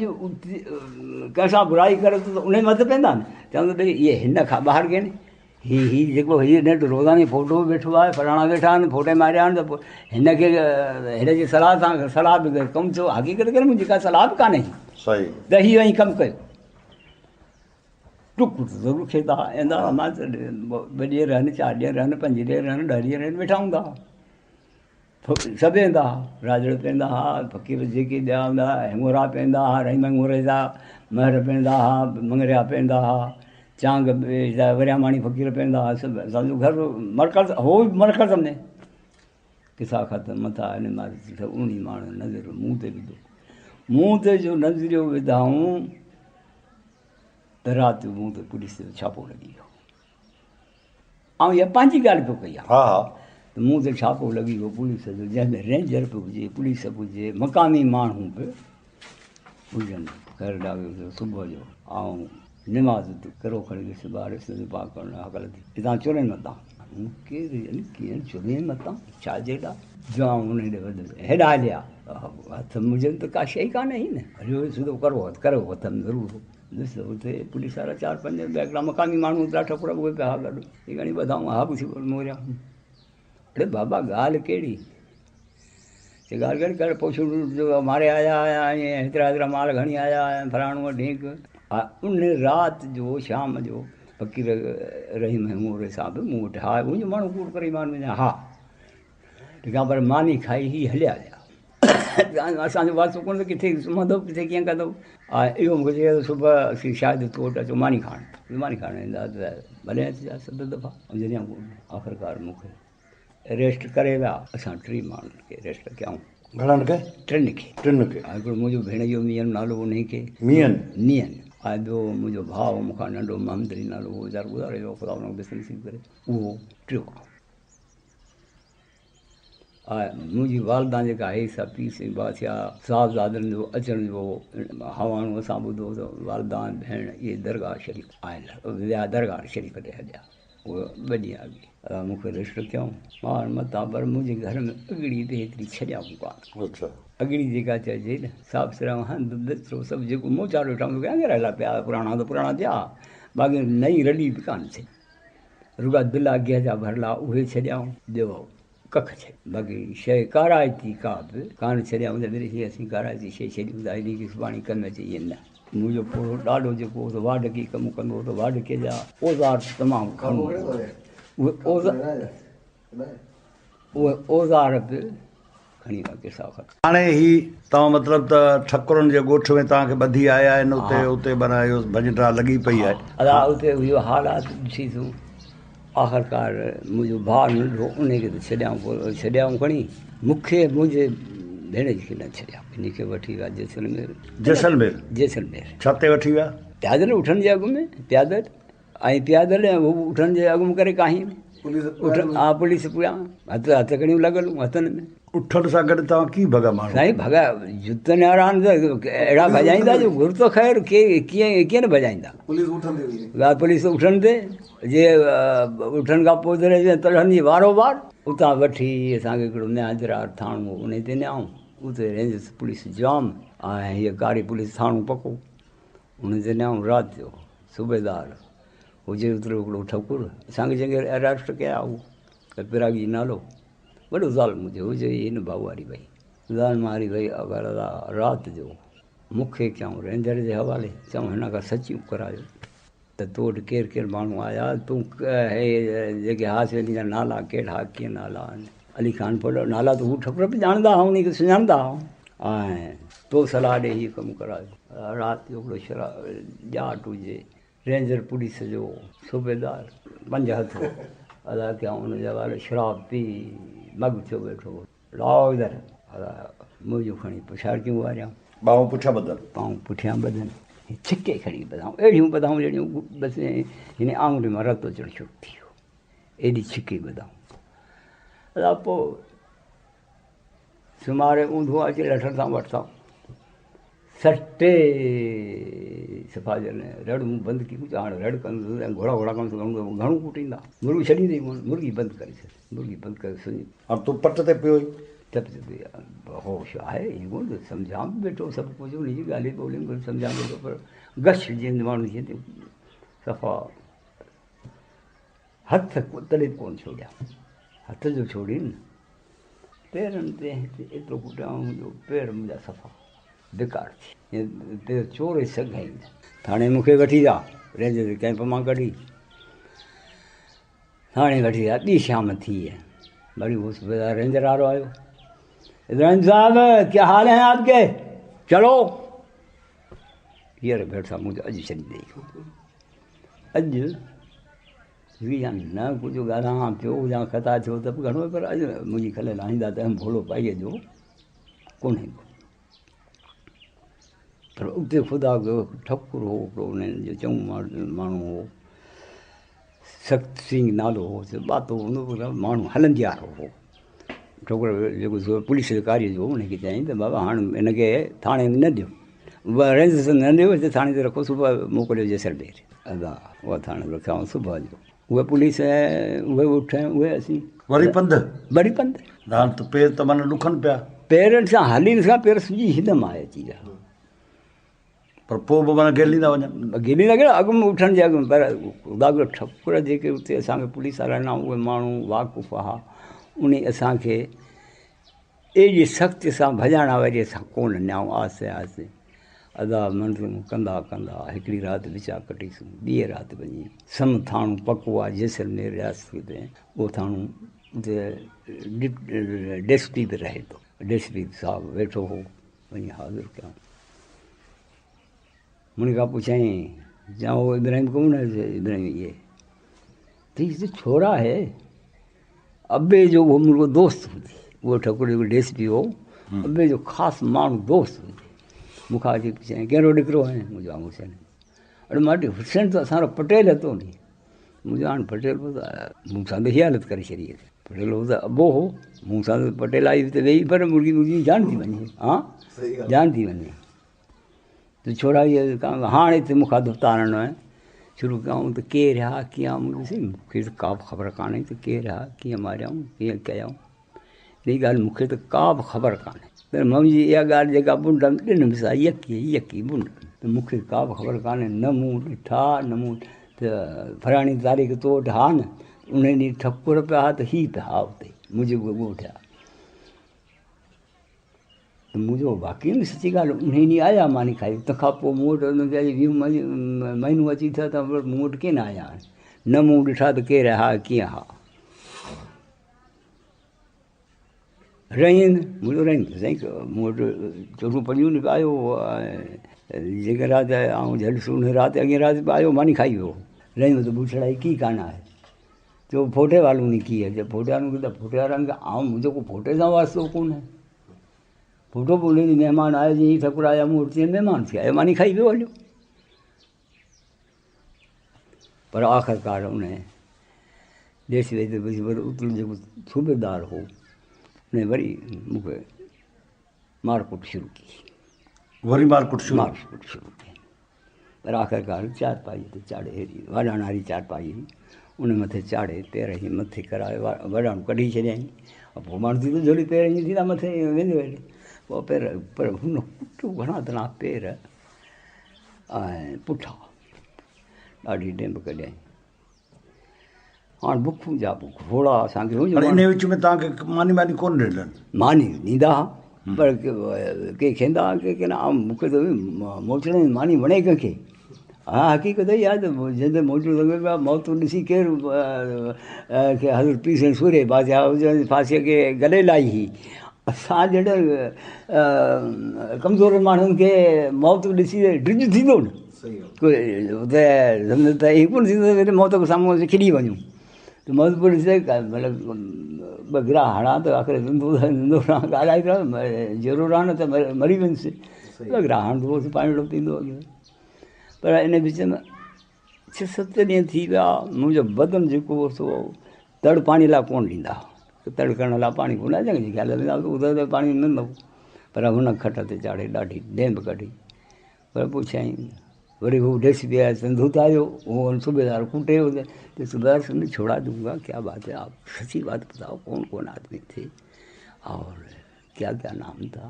ڪنهن سان برائي ڪري ٿو ته ان جي مٿي پوندا نه چوندا ته اهي هن کان ٻاهر ڪين هي هي جيڪو هي هن وٽ روزاني فوٽو ويٺو آهي فلاڻا ويٺا آهن فوٽو ماريا آهن ته پوء هن کي هن جي صلاح سان صلاح به ڪم ٿيو حقيقت ڪري منهنجي ڪا صلاح به ڪانهي صحيح ته هي وڃي ڪم ڪيو ٽڪ ضرور کيتا ايندا مان ٻه ڏينهن رهن چار ڏينهن رهن پنج ڏينهن رهن ڏهه ڏينهن رهن ويٺا هوندا سڀ ايندا ها، راڄڙ پيندا ها، فقير جيڪي ٻيا هوندا ها، هڱورا پيندا ها، رحيم هڱوري جا مهر پيندا ها، مڱريا پيندا ها، چانگ جا ورياماڻي فقير پيندا ها، سڀ اسان جو گهر مرڪز هو ئي مرڪز ۾ قصا ختم مٿا هن مهل ته انهي ماڻهن نظر مون تي وڌو، مون تي جو نظريو وڌائون ته رات جو مون تي پوليس جو ڇاپو لڳي ويو. آئون اها پنهنجي ڳالهه پيو ڪيان. ها ها. ته مون تي ڇاپو لڳي ويو پوليس جو، جنهن ۾ رينجر به هجي، پوليس به هجي، مقامي ماڻهو به هجن. خير ڏاڍو صبح جو آئون نماز تي ڪرو کڻي ويس ٻاهر استغفار ڪرڻ لاء هڪل ٿي هتان چرين متان. مون ڪير يعني ڪيئن چرين متان ڇا جي لاء جو آئون انهي ڏي وڌس هيڏانهن هليا هٿ منهنجي ۾ ته ڪا شيء ڪانه هئي نه هليو ويس سڌو ڪرو هٿ ڪرو هٿ ۾ ضرور هو ڏس ته اتي پوليس وارا چار پنج ٻيا هڪڙا مقامي ماڻهو هيترا ٺڪر اهي پيا گڏ هي کڻي ٻڌائون ها به ٿي موريا اڙي بابا ڳالهه ڪهڙي چي ڳالهه ڪهڙي ڪر پوڇڙ جو ماري آيا آيا ۽ هيترا هيترا مال کڻي آيا ۽ فلاڻو ڍينڪ ان رات جو شام جو فقير رحيم هڱوري صاحب مون وٽ ها منهنجو ماڻهو ڪوڙ ڪري مان وڃان ها ٺيڪ آ پر ماني کائي هي هليا ويا اسان جو واسطو ڪونه ڪٿي سمهندو ڪٿي ڪيئن ڪندو اهو مونکي چيو صبح اسين شايد تو وٽ اچو ماني کائڻ ماني کائڻ ايندا ته ڀلي اچجا ست دفعا جڏهن آخرڪار مونکي اريسٽ ڪري ويا اسان ٽي ماڻهن کي اريسٽ ڪيائون. گهڻن کي؟ ٽن کي. ٽن کي. هڪڙو منهنجو ڀيڻيو ميئن نالو انهي کي. ميئن. ميئن. ۽ ٻيو منهنجو ڀاء مون کان ننڍو محمد علي نالو اهو ويچارو گذاري ويو خدا ان کي بس نصيب ڪري اهو ٽيون آهي. منهنجي والده جيڪا هئي سا پير سائين بادشاهه صاحبزادن جو اچڻ جو هواڻو اسان ٻڌو ته والده ۽ ڀيڻ اهي درگاهه شريف آيل ويا درگاهه شريف تي هليا. اهو ٻه ڏينهن اڳي ادا مون کي رشتو ڪيائون. مان متان پر منهنجي گهر ۾ اڳڙي به هيتري ڇڏيائون ڪانه. اڇا. اڳڙي جيڪا چئجي نه صاف سرائون هنڌ بسترو سڀ جيڪو موچارو ويٺا هوندو ڪيا رهيا پيا پراڻا ته پراڻا ٿيا باقي نئين رلي به ڪانه ڇڏي. رڳا دلا گيهه جا ڀرلا اهي ڇڏيائون ٻيو ڪک ڇڏي باقي شيء ڪارائتي ڪا به ڪانه ڇڏيائون ته وري اسين ڪارائتي شيء ڇڏيون ٿا هن کي سڀاڻي ڪم اچي ائين نه. منهنجو پوڙهو ڏاڏو جيڪو هو سو واڍڪي ڪم ڪندو هو ته واڍڪي جا اوزار تمام گهڻو اهي اوزار به کڻي ويا قصا ختم. هاڻي هي توهان مطلب ته ٺڪرن جي ڳوٺ ۾ توهان کي ٻڌي آيا آهن اتي اتي معنيٰ اهو ڀڃ ڊاهه لڳي پئي آهي. ادا اتي اهو حالات ڏسي ٿو آخرڪار منهنجو ڀاء ننڍو انهي کي ته ڇڏيائون ڇڏيائون کڻي مون کي منهنجي ڀيڻ کي نه ڇڏيائون انهي کي وٺي ويا جيسلمير. جيسلمير؟ جيسلمير. ڇا تي وٺي ويا؟ پيادل اٺن جي اڳ ۾ پيادل ۽ پيادل ۽ هو اٺن جي اڳ ۾ ڪري ڪاهين اٺ ها پوليس پويان هٿ هٿڪڙيون لڳل هيون هٿن ۾. اٺن سان گڏ توهان ڪيئن ڀڳا ماڻهو؟ سائين ڀڳا جتن وارا آهن ته اهڙا ڀڄائيندا جو گهر ته خير ڪي ڪيئن ڪيئن نه ڀڄائيندا. پوليس اٺن تي هئي. ها پوليس اٺن تي جي اٺن کان پوء جڏهن تڙهن جي وارو وار اتان وٺي اسان کي هڪڙو نهاجرار ٿاڻو هو انهي تي نيائون اتي رينجرس پوليس جام ۽ هيء ڪاري پوليس ٿاڻو پڪو انهي تي نيائون رات جو صوبيدار هجي اترو هڪڙو ٺڪر اسان کي جنهن کي اريسٽ ڪيا هو پراڳي نالو وڏو ظالم هجي هجي هن ڀائو واري ڀئي ظالم واري ڀئي اگر رات جو مون کي ڪيائون رينجر جي حوالي چيائون هن کان سچيون ڪرايو ته تو وٽ ڪير ڪير ماڻهو آيا تون هي جيڪي هاسيلي جا نالا ڪهڙا ڪيئن نالا آهن علي خان ڦلو نالا ته هو ٺڪر به ڄاڻندا هئا ان کي سڃاڻندا هئا ۽ تو صلاح ڏي هي ڪم ڪرايو رات جو هڪڙو شراب ڄاٽ هجي رينجر پوليس جو صوبيدار پنج هٿ ادا ڪيائون ان جي حوالي شراب پي مڳ ٿيو ويٺو هو لاء ادھر ادا منهنجون کڻي پڇاڙڪيون واريائون. ٻانهون پٺيان ٻڌل. ٻانهون پٺيان ٻڌل ڇڪي کڻي ٻڌائون اهڙيون ٻڌائون جهڙيون بس هن آڱرين مان رت اچڻ شروع ٿي ويو ايڏي ڇڪي ٻڌائون ادا پوء سمهاري اونڌو اچي لٺن سان وٺتائون سٽي صفا جن رڙ مون بند ڪئي ته هاڻي رڙ ڪندس ۽ گهوڙا گهوڙا ڪندس گهڻو گهڻو ڪٽيندا مرغي ڇڏيندي ئي ڪونه مرغي بند ڪري ڇڏ مرغي بند ڪري سڃ هاڻ تون پٽ تي پيو آهين. ته به هوش آهي ائين ڪونه ته سمجهان به ويٺو سڀ ڪجهه ان جي ڳالهين ٻولين به سمجهان ويٺو پر غش جيئن ماڻهو جيئن صفا هٿ تڏهن به ڪونه ڇوڙيا هٿ جو ڇوڙين پيرن تي هتي ايترو ڪٽيائون جو پير منهنجا صفا بيڪار ٿي پير چوري سگهيا ئي نه. ٿاڻي مون کي وٺي ويا رينجر جي ڪئمپ مان ڪڍي ٿاڻي وٺي ويا ٻي شام ٿي وري هو صوبيدار رينجر وارو آيو ابراهيم صاحب ڪيا حال هي آپ ڪي چلو يار ڀيٽ صاحب مون اڄ ڇڏي ڏئي اڄ وي يا نه ڪجهه ڳالهايان پيو يا خطا ٿيو ته به گهڻو پر اڄ منهنجي کل لاهيندا ته ڀولو پائيء جو ڪونهي ڪو پر اتي خدا جو ٺڪر هو هڪڙو انهن جو چڱو ماڻهو هو سخت سنگهه نالو هو، ٻاتو هوندو پر ماڻهو هلندي وارو هو. ڇوڪرو جيڪو سو پوليس جي ڪاري جو هو، ان کي چيائين ته بابا هاڻ هن کي ٿاڻي ۾ نه ڏيو، رينجرس ۾ نه ڏيو، هتي ٿاڻي تي رکو، صبح موڪليو جيسلمير. ادا اها ٿاڻي تي رکيائون صبح جو اهي پوليس ۽ اهي اٺ ۽ اهي اسين. وري پنڌ؟ وري پنڌ. هاڻ ته پير ته معنيٰ ڏکن پيا. پيرن سان هلي نه سگهان، پير سڄي هن مان اچي ويا. پر پوء به معنيٰ گهليندا وڃن. گهليندا ڪهڙا، اڳ ۾ اٺن جي اڳ ۾، پر خدا جو ٺڪر جيڪي اتي اسان کي پوليس وارا ڏنا اهي ماڻهو واقف هئا، انهي اسان کي ايڏي سختي سان ڀڄائڻ واري اسان ڪونه ڏنائون، آهستي آهستي ادا منزلون ڪندا ڪندا هڪڙي رات وچان ڪٽيسون، ٻيء رات وڃي سم ٿاڻو پڪو آهي جيسلمير رياست ۾ اهو ٿاڻو اتي ڊي ايس پي به رهي ٿو، ڊي ايس پي صاحب ويٺو هو. وڃي حاضر ڪيائون. مون کان پڇيائين، جا وہ ابراهيم ڪون هي؟ چي ابراهيم یہ ته یہ تو ڇورا هي ابي جو اهو منهنجو دوست هجي اهو ٺڪر جيڪو ڊي ايس پي هو ابي جو خاص ماڻهو دوست هجي مون کان اچي پڇيائين ڪهڙو ڏڪرو آهين منهنجو آئون حسين اڙي ماٽي حسين ته اسان جو پٽيل هتو ني منهنجو هاڻ پٽيل به مون سان ته هي حالت ڪري ڇڏي اٿس پٽيل هو ته ابو هو مون سان ته پٽيل آئي ته ويهي پر مرغي منهنجي جان ٿي وڃي ها جان ٿي وڃي ته ڇورا هاڻ هتي مون کان ڌوتارڻ شروع ڪيائون ته ڪير ها ڪيئن مون کي ته ڪا به خبر ڪانهي ته ڪير ها ڪيئن ماريائون ڪيئن ڪيائون اها ڳالهه مون کي ته ڪا به خبر ڪانهي. پر منهنجي اها ڳالهه جيڪا ٻنڊ ۾ ڏنم سا يڪي يڪي ٻنڊ ته مون کي ڪا به خبر ڪانهي نه مون ڏٺا نه مون ته فلاڻي تاريخ تو وٽ ها نه ان ڏينهن ٺڪر پيا ها ته هي پيا ها اتي منهنجي ڳوٺ آ ته منهنجو واقعي ۾ سچي ڳالهه ان ڏينهن آيا ماني کائي تنهن کان پوء مون وٽ ويهه مهينو اچي ٿيا ته مون وٽ ڪين آيا آهن نه مون ڏٺا ته ڪير ها ڪيئن ها رهين منهنجو رهين سائين مون وٽ چوڏهون پنجون ڏينهن به آيو هو ۽ جيڪا رات آئون جهليس ان رات اڳين رات به آيو ماني کائي ويو رهين ته بوڇڙائي ڪي ڪانه آهي چيو ڦوٽي والو ني ڪي آهي ڦوٽي وارن کي ته ڦوٽي وارن کي آئون منهنجو ڪو ڦوٽي سان واسطو ڪونهي ڦوٽو به ان ڏينهن مهمان آيو جيئن ٺڪر آيا مون وٽ تيئن مهمان ٿي آيو ماني کائي ويو هليو پر آخرڪار ان ديس ويد اتر جيڪو صوبيدار هو ان وري مون کي مارڪوٽ شروع ڪئي. وري مارڪوٽ شروع؟ مارڪوٽ شروع ڪئي پر آخرڪار چارپائي تي چاڙهي هيڏي وڏاڻ واري چارپائي هئي ان مٿي چاڙهي پير هيئن مٿي ڪرائي وڏاڻ ڪڍي ڇڏيائين پوء ماڻهو ٿيندو جهولي پير ائين ٿيندا مٿي ويندو هيڏي پوء پير پر هن ڪٽيو گهڻا تڻا پير ۽ پٺا ڏاڍي ڊيمب ڪڍيائين. هاڻ بکون جا به گهوڙا اسان کي هاڻي انهي وچ ۾ توهان کي ماني ماني ڪونه ڏنن؟ ماني ڏيندا ها پر ڪي کيندا ها ڪي ڪين. مون کي ته موچڙن جي ماني وڻي ڪنهن کي؟ ها حقيقت اها آهي ته جنهن تي موچڙو لڳو پيو آهي موت ڏسي ڪير کي حضرت پير سائين سورهيه بادشاهه ڦاسيء کي گلي لائي هئي. اسان جهڙن ڪمزور ماڻهن کي موت ڏسي ڊڄ ٿيندو نه. سمجهه ته ائين ڪونه ٿيندو ته موت کي سامهون اسين کلي وڃون ته موت پوء ڏسي مطلب ٻه گراهه هڻان ته آخر زندو زندو رهان ڳالهائي ته جيئرو رهان نه ته مري ويندس ٻه گراهه هڻندو هوس پاڻي پيئندو هوس پر ان وچ ۾ ڇهه ست ڏينهن ٿي ويا منهنجو بدن جيڪو هو سو تڙ پاڻي لاء ڪونه ڏيندا هئا تڙ ڪرڻ لاء پاڻي ڪونه جنهن جي خيال ۾ پاڻي ملندو پر هن کٽ تي چاڙهي ڏاڍي ڊيمب ڪڍي پر پڇيائين وري هو ڊيس پي آيا سنڌو ته آيو هو صوبيدار ڪٽي هو ته صوبيدار سمجھ ڇوڙا دونگا ڪيا بات هي آپ سچي بات بتاؤ ڪون ڪون آدمي ٿي اور ڪيا ڪيا نام ٿا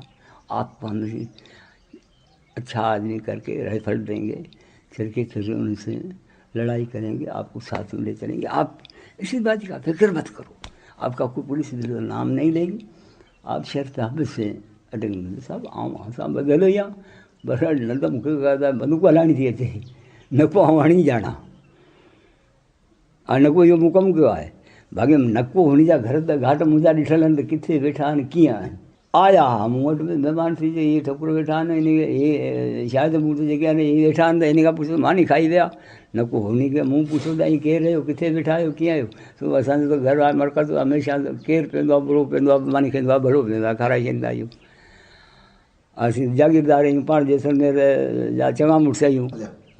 آپ هم اچھا آدمي کر کے رائفل دیں گے چل کے پھر ان سے لڑائی کریں گے آپ کو ساتھ میں لے چلیں گے آپ اسی بات کا فکر مت کرو آپ کا کوئی پولیس نام نہیں لے گی آپ شرط حبس سے اٽنگ صاحب آئون اسان ٻڌل ئي آهيان بس نه ته مون کي بندوق هلائڻي ٿي اچي نه ڪو آئون هڻي ڄاڻان ۽ نه ڪو اهو مون ڪم ڪيو آهي باقي نه ڪو هن جا گهر ته گهاٽ منهنجا ڏٺل آهن ته ڪٿي ويٺا آهن ڪيئن آهن آيا ها مون وٽ به مهمان ٿي چئي هي ٺڪر ويٺا آهن هن کي هي شايد مون وٽ جيڪي آهن هي ويٺا آهن ته هن کان پڇو ماني کائي ويا نه ڪو هن کي مون پڇيو ته ائين ڪير رهيو ڪٿي ويٺا آهيو ڪيئن آهيو سو اسان جو ته گهر آهي مرڪز هميشه ڪير پيندو آهي برو پيندو آهي ماني کائيندو آهي ڀلو پيندو آهي کارائي ڇڏيندا آهيون اسين جاگيردار آهيون پاڻ جيسلمير جا چڱا مڙس آهيون.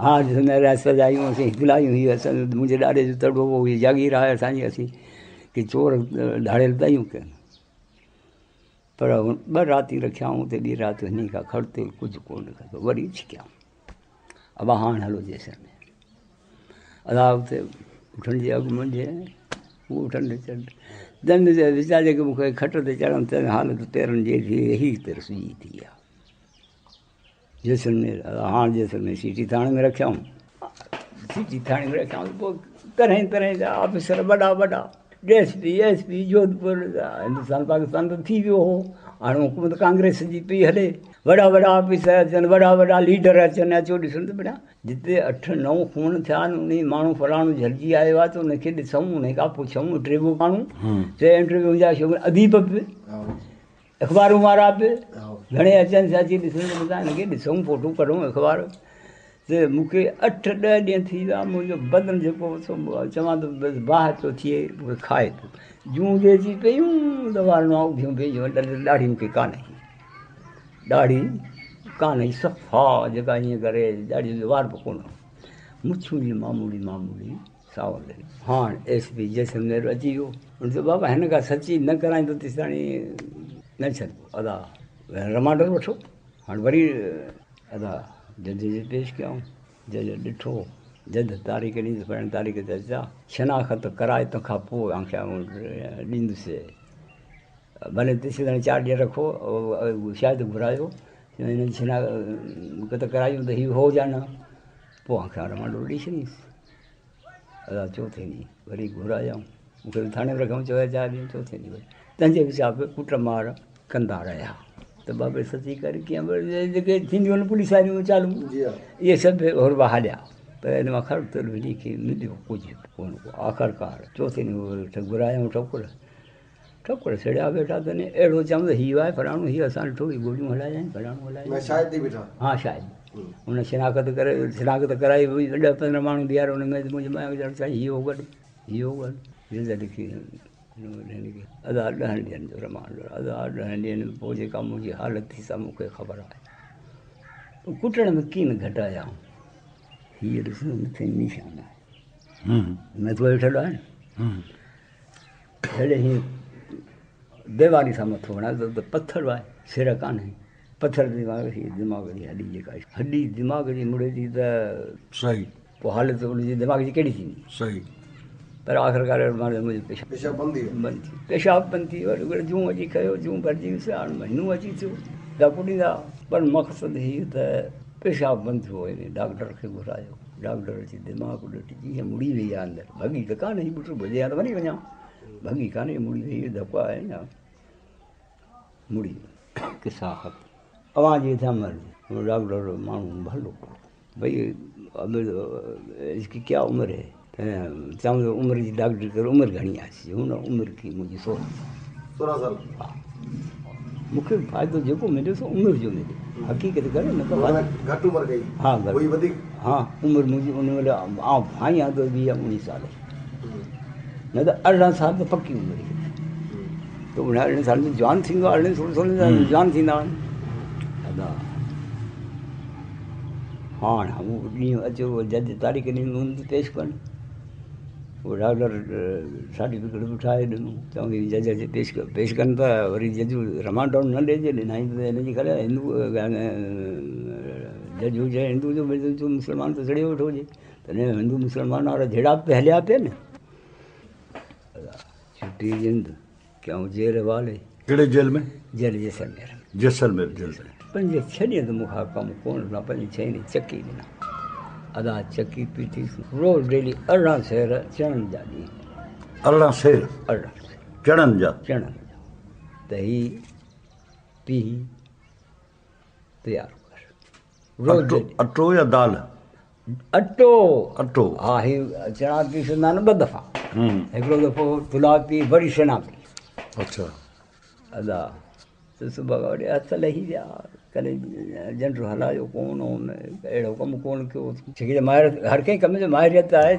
ها جيسلمير رياست جا آهيون اسين هڪلا آهيون هي اسان منهنجي ڏاڏي جو تڙو هو هي جاگير آهي اسان جي اسين ڪي چور ڌاڙيل ته آهيون ڪين پر ٻه راتيون رکيائون اتي ٻي رات هن کان کڙ تيل ڪجهه ڪونه کاڌو وري ڇڪيائون ابا هاڻ هلو جيسلمير ادا اتي اٺن جي اڳ منجهه هو اٺن تي چڙهه تنهن ويچاري کي مونکي کٽ تي چڙهڻ تنهن حالت پيرن جي ٿي هي پير سڄي ٿي ويا جيسلمير هاڻ جيسلمير سٽي ٿاڻي ۾ رکيائون سٽي ٿاڻي ۾ رکيائون پوء طرح طرح جا آفيسر وڏا وڏا D S P S P Jodhpur Hindustan Pakistan ته ٿي ويو هو هاڻي حڪومت ڪانگريس جي پئي هلي وڏا وڏا آفيسر اچن وڏا وڏا ليڊر اچن اچو ڏسن ته بڙا جتي اٺ نو خون ٿيا آهن انهي ماڻهو فلاڻو جهلجي آيو آهي ته ان کي ڏسون ان کان پڇون انٽرويو ڪرون چي انٽرويو جا شوقين اديب به اخبارون وارا به گهڻي اچن ٿا اچي ڏسن ته متان هن کي ڏسون فوٽو ڪڍون اخبار تي مون کي اٺ ڏهه ڏينهن ٿي ويا منهنجو بدن جيڪو سو چوان ته بس باهه پيو ٿئي مون کي کائي پيو جون جي اچي پيون ته وار نوان اڀيون پيون ڏاڙهي مون کي ڪانه هئي ڏاڙهي ڪانه هئي صفا جيڪا ائين ڪري ڏاڙهي جو وار به ڪونه هو مڇون جي معمولي معمولي ساول هاڻ ايس پي جيسلمير اچي ويو. هن چيو بابا هن کان سچي نه ڪرائيندو تيستاڻي نه ڇڏبو. ادا رمانڊر وٺو. هاڻ وري ادا جج جي پيش ڪيائون. جج ڏٺو. جج تاريخ ڏني ته فلاڻي تاريخ تي اچجا. شناخت ڪرائي تنهن کان پوء اوهان کي آئون ڏيندس. ڀلي تيستاڻي چار ڏينهن رکو شاهد گهرايو. هن جي شناخت ڪرايون ته هي هو يا نه. پوء اوهان کي رمانڊر ڏئي ڇڏيندس. ادا چوٿين ڏينهن وري گهرايائون مون کي ٿاڻي ۾ رکيائون چويا چار ڏينهن چوٿين ڏينهن وري تنهنجي وچان به ڪٽ مار ڪندا رهيا ته بابا سچي ڪر ڪيئن جيڪي ٿينديون آهن پوليس واريون چالون اهي سڀ هربا هليا پر ان مان خرچ تيل ٻنهي کي مليو ڪجهه به ڪونه ڪو آخرڪار چوٿين ڏينهن وري گهرايائون ٺڪر ٺڪر سڙيا ويٺا تنهن اهڙو چيائون ته هي آهي فلاڻو هي اسان ڏٺو هي گوليون هلايائين فلاڻو هلايائين شاهد ٿي بيٺا ها شاهد هن شناخت ڪري شناخت ڪرائي هئي ڏهه پندرهن ماڻهو بيهاري ان ۾ منهنجي ماء چيو سائين هي هو گڏ هي هو گڏ جلد لکي ادا ڏهن ڏينهن جو رمانڊ ادا ڏهن ڏينهن ۾ پوء جيڪا منهنجي حالت ٿي سا مون کي خبر آهي ڪٽڻ ۾ ڪين گهٽايا هيء ڏس مٿي نشان آهي مٿو ويٺل آهي هيڏي هيئن ديواري سان مٿو هڻايو ته پٿر آهي سر ڪانهي پٿر دماغ جي دماغ جي هڏي جيڪا هڏي دماغ جي مڙي ٿي ته صحيح پوء حالت ان جي دماغ جي ڪهڙي ٿيندي صحيح پر آخرڪار منهنجو پيشاب پيشاب بند ٿي ويو بند ٿي پيشاب بند ٿي ويو جون اچي کيو جون ڀرجي ويس هاڻي مهينو اچي ٿيو پيا ڪڏيندا پر مقصد هي ته پيشاب بند ٿيو وڃي ڊاڪٽر کي گهرايو ڊاڪٽر اچي دماغ ڏٺي جيئن مڙي وئي آهي اندر ڀڳي ته ڪانه هئي ٻٽ ڀڄي ها ته مري وڃان ڀڳي ڪانه مڙي وئي ڌڪ آهي نه مڙي قصا ختم اوهان جي ٿا مرضي ڊاڪٽر ماڻهو ڀلو ڀئي اب اس ڪي ڪيا عمر هي چون ته عمر جي ڊاڪٽري ڪر عمر گهڻي آهي هن عمر ڪي منهنجي سورهن سال سورهن سال ها مونکي فائدو جيڪو مليو سو عمر جو مليو حقيقت ڪري نه ته گهٽ عمر ڪئي ها وئي وڌيڪ ها عمر منهنجي ان مهل آئون ڀانيان ته ويهه اڻويهه سال نه ته ارڙهن سال ته پڪي عمر هئي ته ان ارڙهن سال ۾ جوان ٿيندو آهي ارڙهن سورهن سال ۾ جوان ٿيندا آهن ادا هاڻ هو ڏينهن اچيو جج تاريخ ڏني هن تي پيش ڪن پوء ڊاڪٽر سرٽيفڪيٽ به ٺاهي ڏنو چون جج اچي پيش پيش ڪن ته وري جج رمانڊ نه ڏئي جي ڏنائين ته هن جي خبر هندو جج هجي هندو جو مسلمان ته سڙيو ويٺو هجي تڏهن هندو مسلمان وارا جهيڙا به هليا پيا نه ڇٽي جند ڪيائون جيل والي. ڪهڙي jail ۾؟ Jail Jaisalmer ۾. Jaisalmer jail ۾. پنج ڇهه ڏينهن ته مون کان ڪم ڪونه ڏنا، پنج ڇهه ڏينهن چڪي ڏنا. ادا چڪي پيٺي روز ڊيلي 18 سير چڻن جا ڏينهن. 18 سير؟ 18 سير. چڻن جا؟ چڻن جا. ته هي پيهي تيار ڪر. روز اٽو يا دال؟ اٽو. اٽو. ها هي چڻا پيسندا آهن ٻه دفعا. هڪڙو دفعو ٿلها پي وري سنها پي. اڇا. ادا ته صبح کان وٺي هٿ لهي ويا ڪڏهن جنڊ هلايو ڪونه هو اهڙو ڪم ڪونه ڪيو ڇو ڪي ماهر هر ڪنهن ڪم جو ماهريت آهي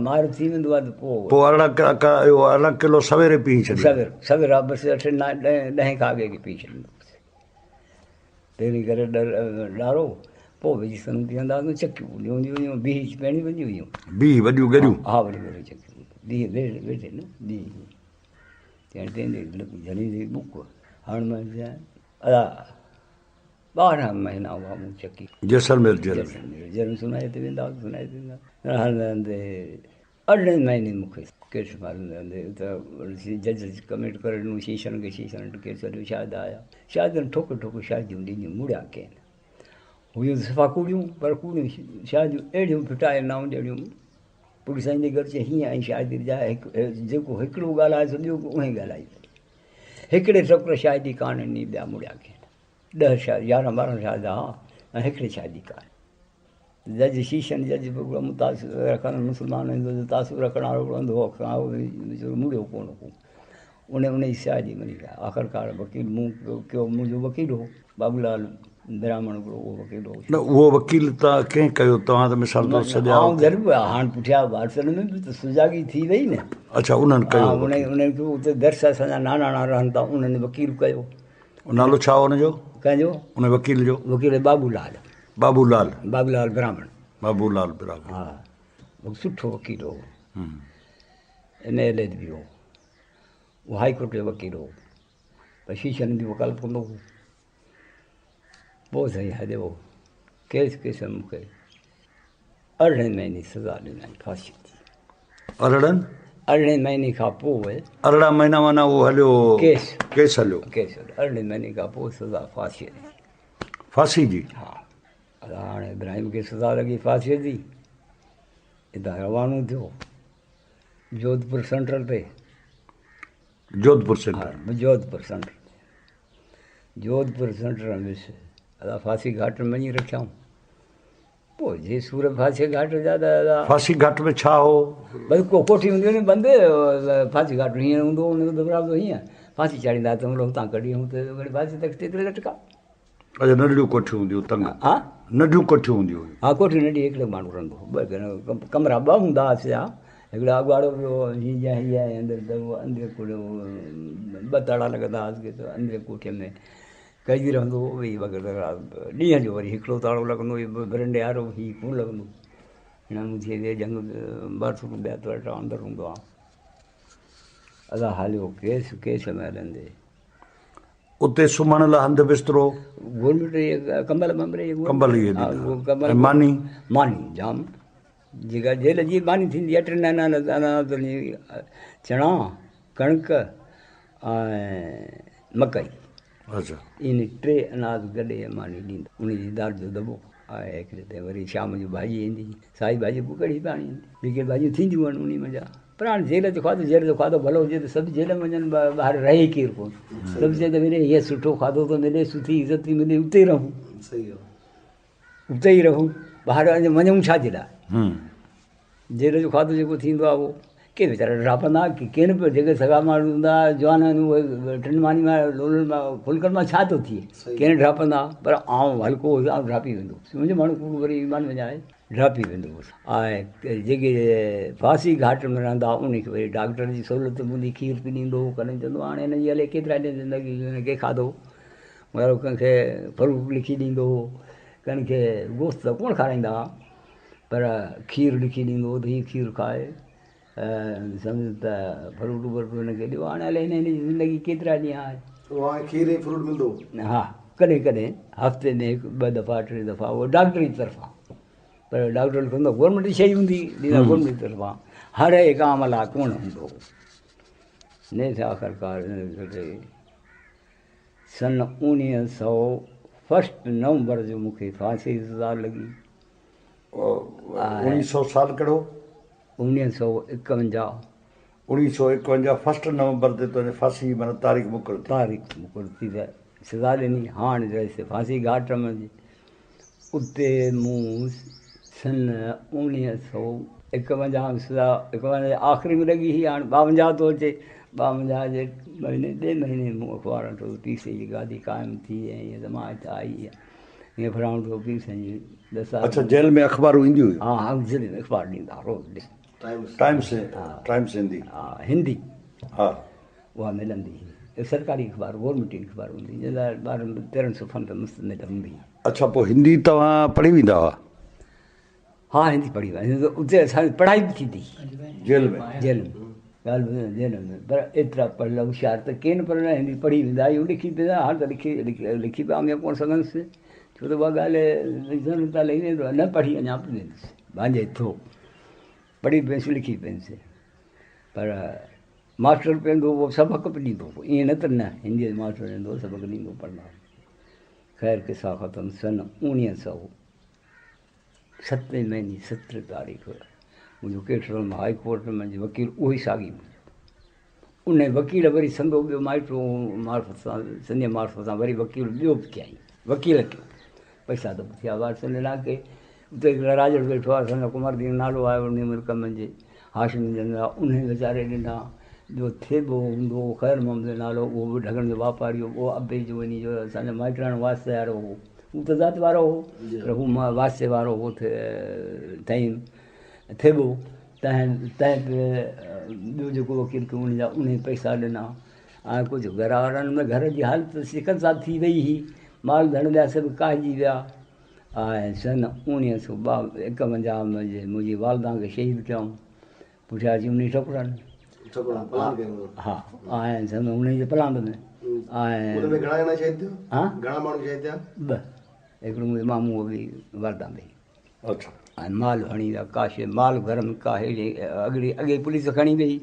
ماهر ٿي ويندو آهي ته پوء پوء 18 ڪلو سويري پيهي ڇڏيندو. سوير سوير بس اٺ ڏهين کان اڳي پيهي ڇڏيندو. پهرين ڪري ڏارو، پوءِ وجهي سنهون پيئندا هئاسون، چڪيون وڏيون هونديون هيون، بيهه پيهڻيون پونديون هيون. بيهه وڏيون ڳريون؟ ها وڏيون ڳريون چڪيون، بيهه ويٺي نه بيهه چئڻ پيندي جهليندي ٻڪ هاڻ مان چيان ادا 12 مهينا هئا مون چڪي. جيسلمير جيل ۾. جيسلمير جيل ۾ سنائي تي ويندا هئاسون، سنائي تي ويندا هلندي هلندي 18 مهيني مون کي ڪيس هلندي هلندي ته جج ڪميٽ ڪري ڏنو شيشن کي، شيشن وٽ ڪيس هليو، شاهد آيا، شاهدن ٺوڪ ٺوڪ شاهديون ڏنيون، مڙيا ڪين. هيون ته صفا ڪوڙيون، پر ڪوڙيون شاهديون اهڙيون ڦٽائي ڏنائون جهڙيون پوليس آئيندي گهر چي هيئن ۽ شاهدي جا هڪ جيڪو هڪڙو ڳالهائي سو ٻيو به اونئين ڳالهائي وڃي. هڪڙي ٽڪر شاهدي ڪانه ڏني، ٻيا مڙيا ڪين. 10 شاهد، 11 12 شاهد ها ۽ هڪڙي شاهدي ڪانه. جج شيشن جج به هڪڙو متاثر رکڻ مسلمان هندو جو تعصب رکڻ وارو هڪڙو انڌو اک سان هو ويچارو مڙيو ڪونه ڪو. ان ان جي شاهدي مڃي ويا. آخرڪار وڪيل مون ڪيو، منهنجو وڪيل هو بابولال براهمڻ هڪڙو اهو وڪيل هو. نه اهو وڪيل ته ڪنهن ڪيو؟ توهان ته مثال طور سڄا آئون ضرور هاڻ پٺيان وارثن ۾ به ته سجاڳي ٿي وئي نه. اڇا انهن ڪيو. ها انهن کي اتي درس اسان جا ناناڻا رهن ٿا انهن وڪيل ڪيو. نالو ڇا هو ان جو؟ ڪنهن جو؟ ان وڪيل جو. وڪيل بابولال. بابولال. بابولال براهمڻ. بابولال براهمڻ. ها سٺو وڪيل هو. ايم ايل اي به هو. هو هائي ڪورٽ جو وڪيل هو، پر شيشن جي وڪالت ڪندو هو. پوء سائين هليو ڪيس ڪيس ۾ مون کي 18 مهيني سزا ڏنائين ڦاسي جي. 18؟ 18 مهيني کان پوء. 18 مهينا معنيٰ اهو هليو ڪيس. ڪيس هليو. ڪيس هليو. 18 مهيني کان پوء سزا ڦاسيء جي. ڦاسي جي؟ ها. هاڻي ابراهيم کي سزا لڳي ڦاسيء جي. هتان روانو ٿيو جوڌپور سينٽرل تي. جوڌپور سينٽر. ها جوڌپور سينٽرل. جوڌپور سينٽر ۾ ويس. ادا ڦاسي گهاٽ ۾ وڃي رکيائون. پوء جي سور ڦاسي گهاٽ جا ته ادا. ڦاسي گهاٽ ۾ ڇا هو؟ بس ڪو ڪوٺي هوندي هئي نه بند، ڦاسي گهاٽ هيئن هوندو هو، ان جو دروازو هيئن، ڦاسي چاڙهيندا ته مطلب هتان ڪڍي هتي وري ڦاسي تختي تي لٽڪا. اڇا ننڍڙيون ڪوٺيون هونديون تنگ. ها؟ ننڍيون ڪوٺيون هونديون هيون. ها ڪوٺيون ننڍي، هڪڙو ماڻهو رهندو هو، ٻه ڪمرا ٻه هوندا هئا سيا، هڪڙو اڳواڙو ٻيو هي جا هي آهي اندر ته اهو اندرين ڪوٺي ٻه تاڙا لڳندا هئا ته اندرين ڪوٺيء ۾ قيدي رهندو هو، ٻئي وقت ڏينهن جو وري هڪڙو تاڙو لڳندو هو، برنڊي وارو هي ڪونه لڳندو هو. هن منهنجي جهنگ باٿ روم ٻيا ٽا اندر هوندو آ. ادا هليو ڪيس ڪيس ۾ هلندي. اتي سمهڻ لاء هنڌ بسترو؟ گورنمينٽ جي ڪمبل بمبل اهي ڪمبل اهي ڏيندا ۽ ماني؟ ماني جام جيڪا جيل جي ماني ٿيندي آهي ٽن اناجن جي چڻا ڪڻڪ ۽ مڪئي. اڇا. ان ٽي اناج گڏي ماني ڏيندا. ان جي دال جو دٻو آهي هڪڙي تي وري شام جو ڀاڄي ايندي سائي ڀاڄي پوء ڪڙهي پاڻي ايندي جيڪي ڀاڄيون ٿينديون آهن انهي منجهان. پر هاڻي جيل جو کاڌو جيل جو کاڌو ڀلو هجي ته سڀ جيل ۾ وڃن ٻاهر رهي ڪير ڪونه. سڀ چئي ته ملي هيء سٺو کاڌو ٿو ملي سٺي عزت ٿي ملي اتي ئي رهون. اتي ئي رهون ٻاهر وڃون ڇا جي لاء. جيل جو کاڌو جيڪو ٿيندو آهي اهو ڪي ويچارا ڊاپندا ڪي ڪين به جيڪي سڳا ماڻهو هوندا جوان آهن اهي ٽن ماني مان لولن مان ڦلڪن مان ڇا ٿو ٿئي ڪين ڊاپندا پر آئون هلڪو هوس آئون ڊاپي ويندو هوس منهنجو ماڻهو ڪوڙ وري ايمان وڃائي ڊاپي ويندو هوس ۽ جيڪي ڦاسي گهاٽ ۾ رهندا ان کي وري ڊاڪٽر جي سهولت هوندي کير پي ڏيندو هو ڪڏهن چوندو هاڻي هن جي الائي ڪيترا ڏينهن زندگي هن کي کاڌو مگر ڪنهن کي فروٽ لکي ڏيندو هو ڪنهن کي گوشت ته ڪونه کارائيندا هئا پر کير لکي ڏيندو هو ته هي کير کائي سمجهه ته فروٽ ورٽ هن کي ڏيو هاڻي الائي هن جي زندگي ڪيترا ڏينهن آهي. هاڻي کير ۽ فروٽ ملندو هو؟ ها ڪڏهن ڪڏهن هفتي ۾ هڪ ٻه دفعا ٽي دفعا اهو ڊاڪٽر جي طرفان پر ڊاڪٽر لکندو گورنمينٽ جي شيء هوندي ڏيندا گورنمينٽ جي طرفان هر هڪ عام لاء ڪونه هوندو هو. نيٺ آخرڪار سن 1900 فرسٽ نومبر جو مون کي ڦاسي جي سزا لڳي. 1900 سال ڪهڙو؟ 1951. 1951 فرسٽ نومبر تي تنهنجي ڦاسي جي معنيٰ تاريخ مقرر ٿي. تاريخ مقرر ٿي ته سزا ڏني. هاڻ رهيس ڦاسي گهاٽ ۾ اتي مون سن 1951 سزا 51 جي آخري ۾ لڳي هئي هاڻ 52 ٿو اچي 52 جي مهيني ٻئي مهيني مون اخبار ڏٺو ته پير سائين جي گادي قائم ٿي ۽ ائين جماعت آئي ائين فلاڻو ٿيو پير سائين جي 10 سال. اڇا جيل ۾ اخبارون اينديون هيون؟ ها ها جيل ۾ اخبار ڏيندا هئا روز. Times times Hindi. ها هندي. ها. اها ملندي هئي. سرڪاري اخبار گورنمينٽ اخبار هوندي جنهن لاء 12 13 صفحن تي مستند هوندي. اڇا پوء هندي توهان پڙهي ويندا هئا؟ ها هندي پڙهي ويا اتي اسان جي پڙهائي به ٿيندي جيل ۾؟ جيل ۾ ڳالهه ٻڌ جيل ۾ پر ايترا پڙهيل هوشيار ته ڪين پر هندي پڙهي ويندا آهيون لکي به هاڻ ته لکي لکي به آئون ڪونه سگهندس ڇو ته اها ڳالهه ته لهي ويندو آهي نه پڙهي اڃا به ويندس ڀانجي ٿو پڙهي به ويس لکي به ويس پر ماسٽر به ايندو هو سبق به ڏيندو هو ائين نه ته نه هنديء جو ماسٽر ايندو هو سبق ڏيندو هو پڙهندا هئاسين خير قصا ختم سن اوڻيهه سؤ ستين مهيني 17 تاريخ منهنجو ڪيس هلندو هاء ڪورٽ ۾ منهنجو وڪيل اهو ئي ساڳي منهنجو ان وڪيل وري سندو ٻيو مائٽ معرفت سان سندي معرفت سان وري وڪيل ٻيو به ڪيائين وڪيل ڪيو پئسا ته ٿيا وارثن ڏنا ڪي اتي هڪڙا راڄڙ ويٺو آهي اسان جو قمر دين نالو آهي ان ملڪ منجهه هاشم جن جا ان ويچاري ڏنا ٻيو ٿيٻو هوندو هو خير محمد جو نالو اهو به ڍڳن جو واپاري هو اهو ابي جو وڃي جو اسان جو مائٽاڻو واسطي وارو هو هو ته ذات وارو هو پر هو واسطي وارو هو ٿهيم ٿيٻو تنهن تنهن به ٻيو جيڪو وڪيل ڪيو ان جا انهي پئسا ڏنا ۽ ڪجهه گهر وارن ۾ گهر جي حالت شڪسته ٿي وئي هئي مال ڌڻ ٻيا سڀ ڪاهجي ويا ۽ سن اوڻيهه سؤ ايڪونجاهه ۾ منهنجي والده کي شهيد ڪيائون پٺيان اچي انهي ٺڪرن ها ۽ سن انهي جي پلاند ۾ ۽ گهڻا ڄڻا شهيد ٿيا؟ ها گهڻا ماڻهو شهيد ٿيا؟ ٻه، هڪڙو منهنجو مامو هو ٻي والده ٻئي. اڇا. ۽ مال کڻي ويا ڪا شيء مال گهر ۾ ڪا هيڙي اڳڙي اڳي پوليس کڻي وئي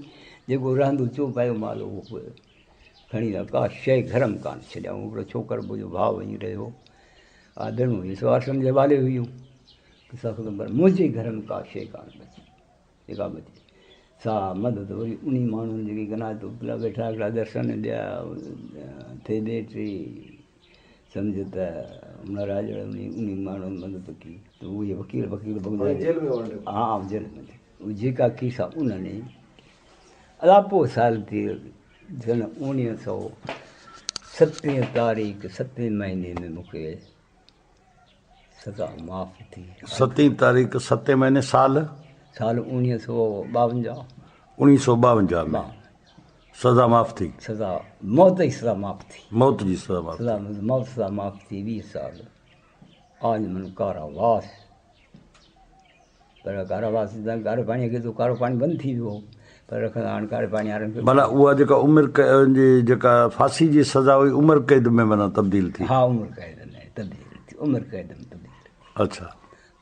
جيڪو رهندو چوپايو مال اهو کڻي ويا ڪا شيء گهر ۾ ڪانه ڇڏيائون هڪڙو ڇوڪر منهنجو ڀاء وڃي رهيو آ ڏنو هيس وارثن جي حوالي هيون قصا ختم پر منهنجي گهر ۾ ڪا شيء ڪانه بچي جيڪا بچي سا مدد وري انهي ماڻهن جيڪي گناهه توپلا ويٺا هڪڙا درشن ڏيا ٿي ٻي ٽي سمجهه ته ان راڄڙ انهي انهي ماڻهن مدد ڪئي ته اهي وڪيل وڪيل جيل ۾ هئا ها جيل ۾ جيڪا ڪي سا انهن ادا پوء سال ٿي سن اوڻيهه سؤ ستين تاريخ ستين مهيني ۾ مون کي سزا معاف ٿي. ستين تاريخ ستين مهيني سال؟ سال اوڻيهه سؤ ٻاونجاهه. اوڻيهه سؤ ٻاونجاهه ۾ سزا معاف ٿي. سزا موت جي سزا معاف ٿي. موت جي سزا معاف ٿي. موت سزا معاف ٿي 20 سال آجمن ڪاراواس. پر ڪاراواس ڪارو پاڻي کي تو ڪارو پاڻي بند ٿي ويو هو پر رکندا هاڻ ڪاري پاڻي وارن کي. ڀلا اها جيڪا عمر جي جيڪا ڦاسي جي سزا هئي عمر قيد ۾ معنيٰ تبديل ٿي. ها عمر قيد ۾ تبديل ٿي عمر قيد ۾ تبديل ٿي. اڇا.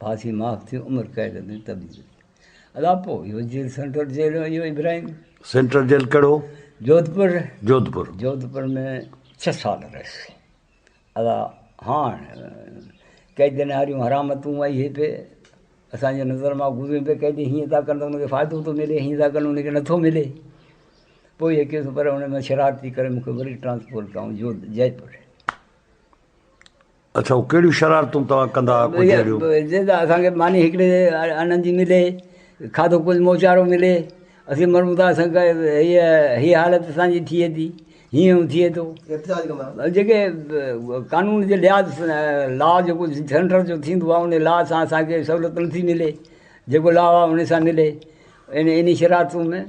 ڦاسي معاف ٿي عمر قيد ۾ تبديل ٿي. ادا پوء اهو جيل سينٽرل جيل اهو ابراهيم. سينٽرل جيل ڪهڙو؟ جوڌپور. جوڌپور. جوڌپور ۾ 6 سال رهيس. ادا هاڻ قيدين واريون حرامتون اهي به اسان جي نظر مان گذريون پيون قيدي هيئن ٿا ڪن ته ان کي فائدو ٿو ملي هيئن ٿا ڪن ان کي نٿو ملي پوء اهي ڪيس پر ان ۾ شرارتي ڪري مون کي وري ٽرانسفر ڪيائون جو جئپور. اڇا اهو ڪهڙيون شرارتون توهان ڪندا هئا ڪجهه اهڙيون؟ جيئن ته اسان کي ماني هڪڙي انن جي ملي کاڌو ڪجهه موچارو ملي اسين مرون ٿا اسان کي هيء هيء حالت اسان جي ٿئي ٿي هيئن ٿئي ٿو احتجاج ڪندا هئا. جيڪي قانون جي لحاظ لا جيڪو سينٽر جو ٿيندو آهي ان لا سان اسان کي سهولت نٿي ملي جيڪو لا آهي ان سان ملي ان انهي شرارتون ۾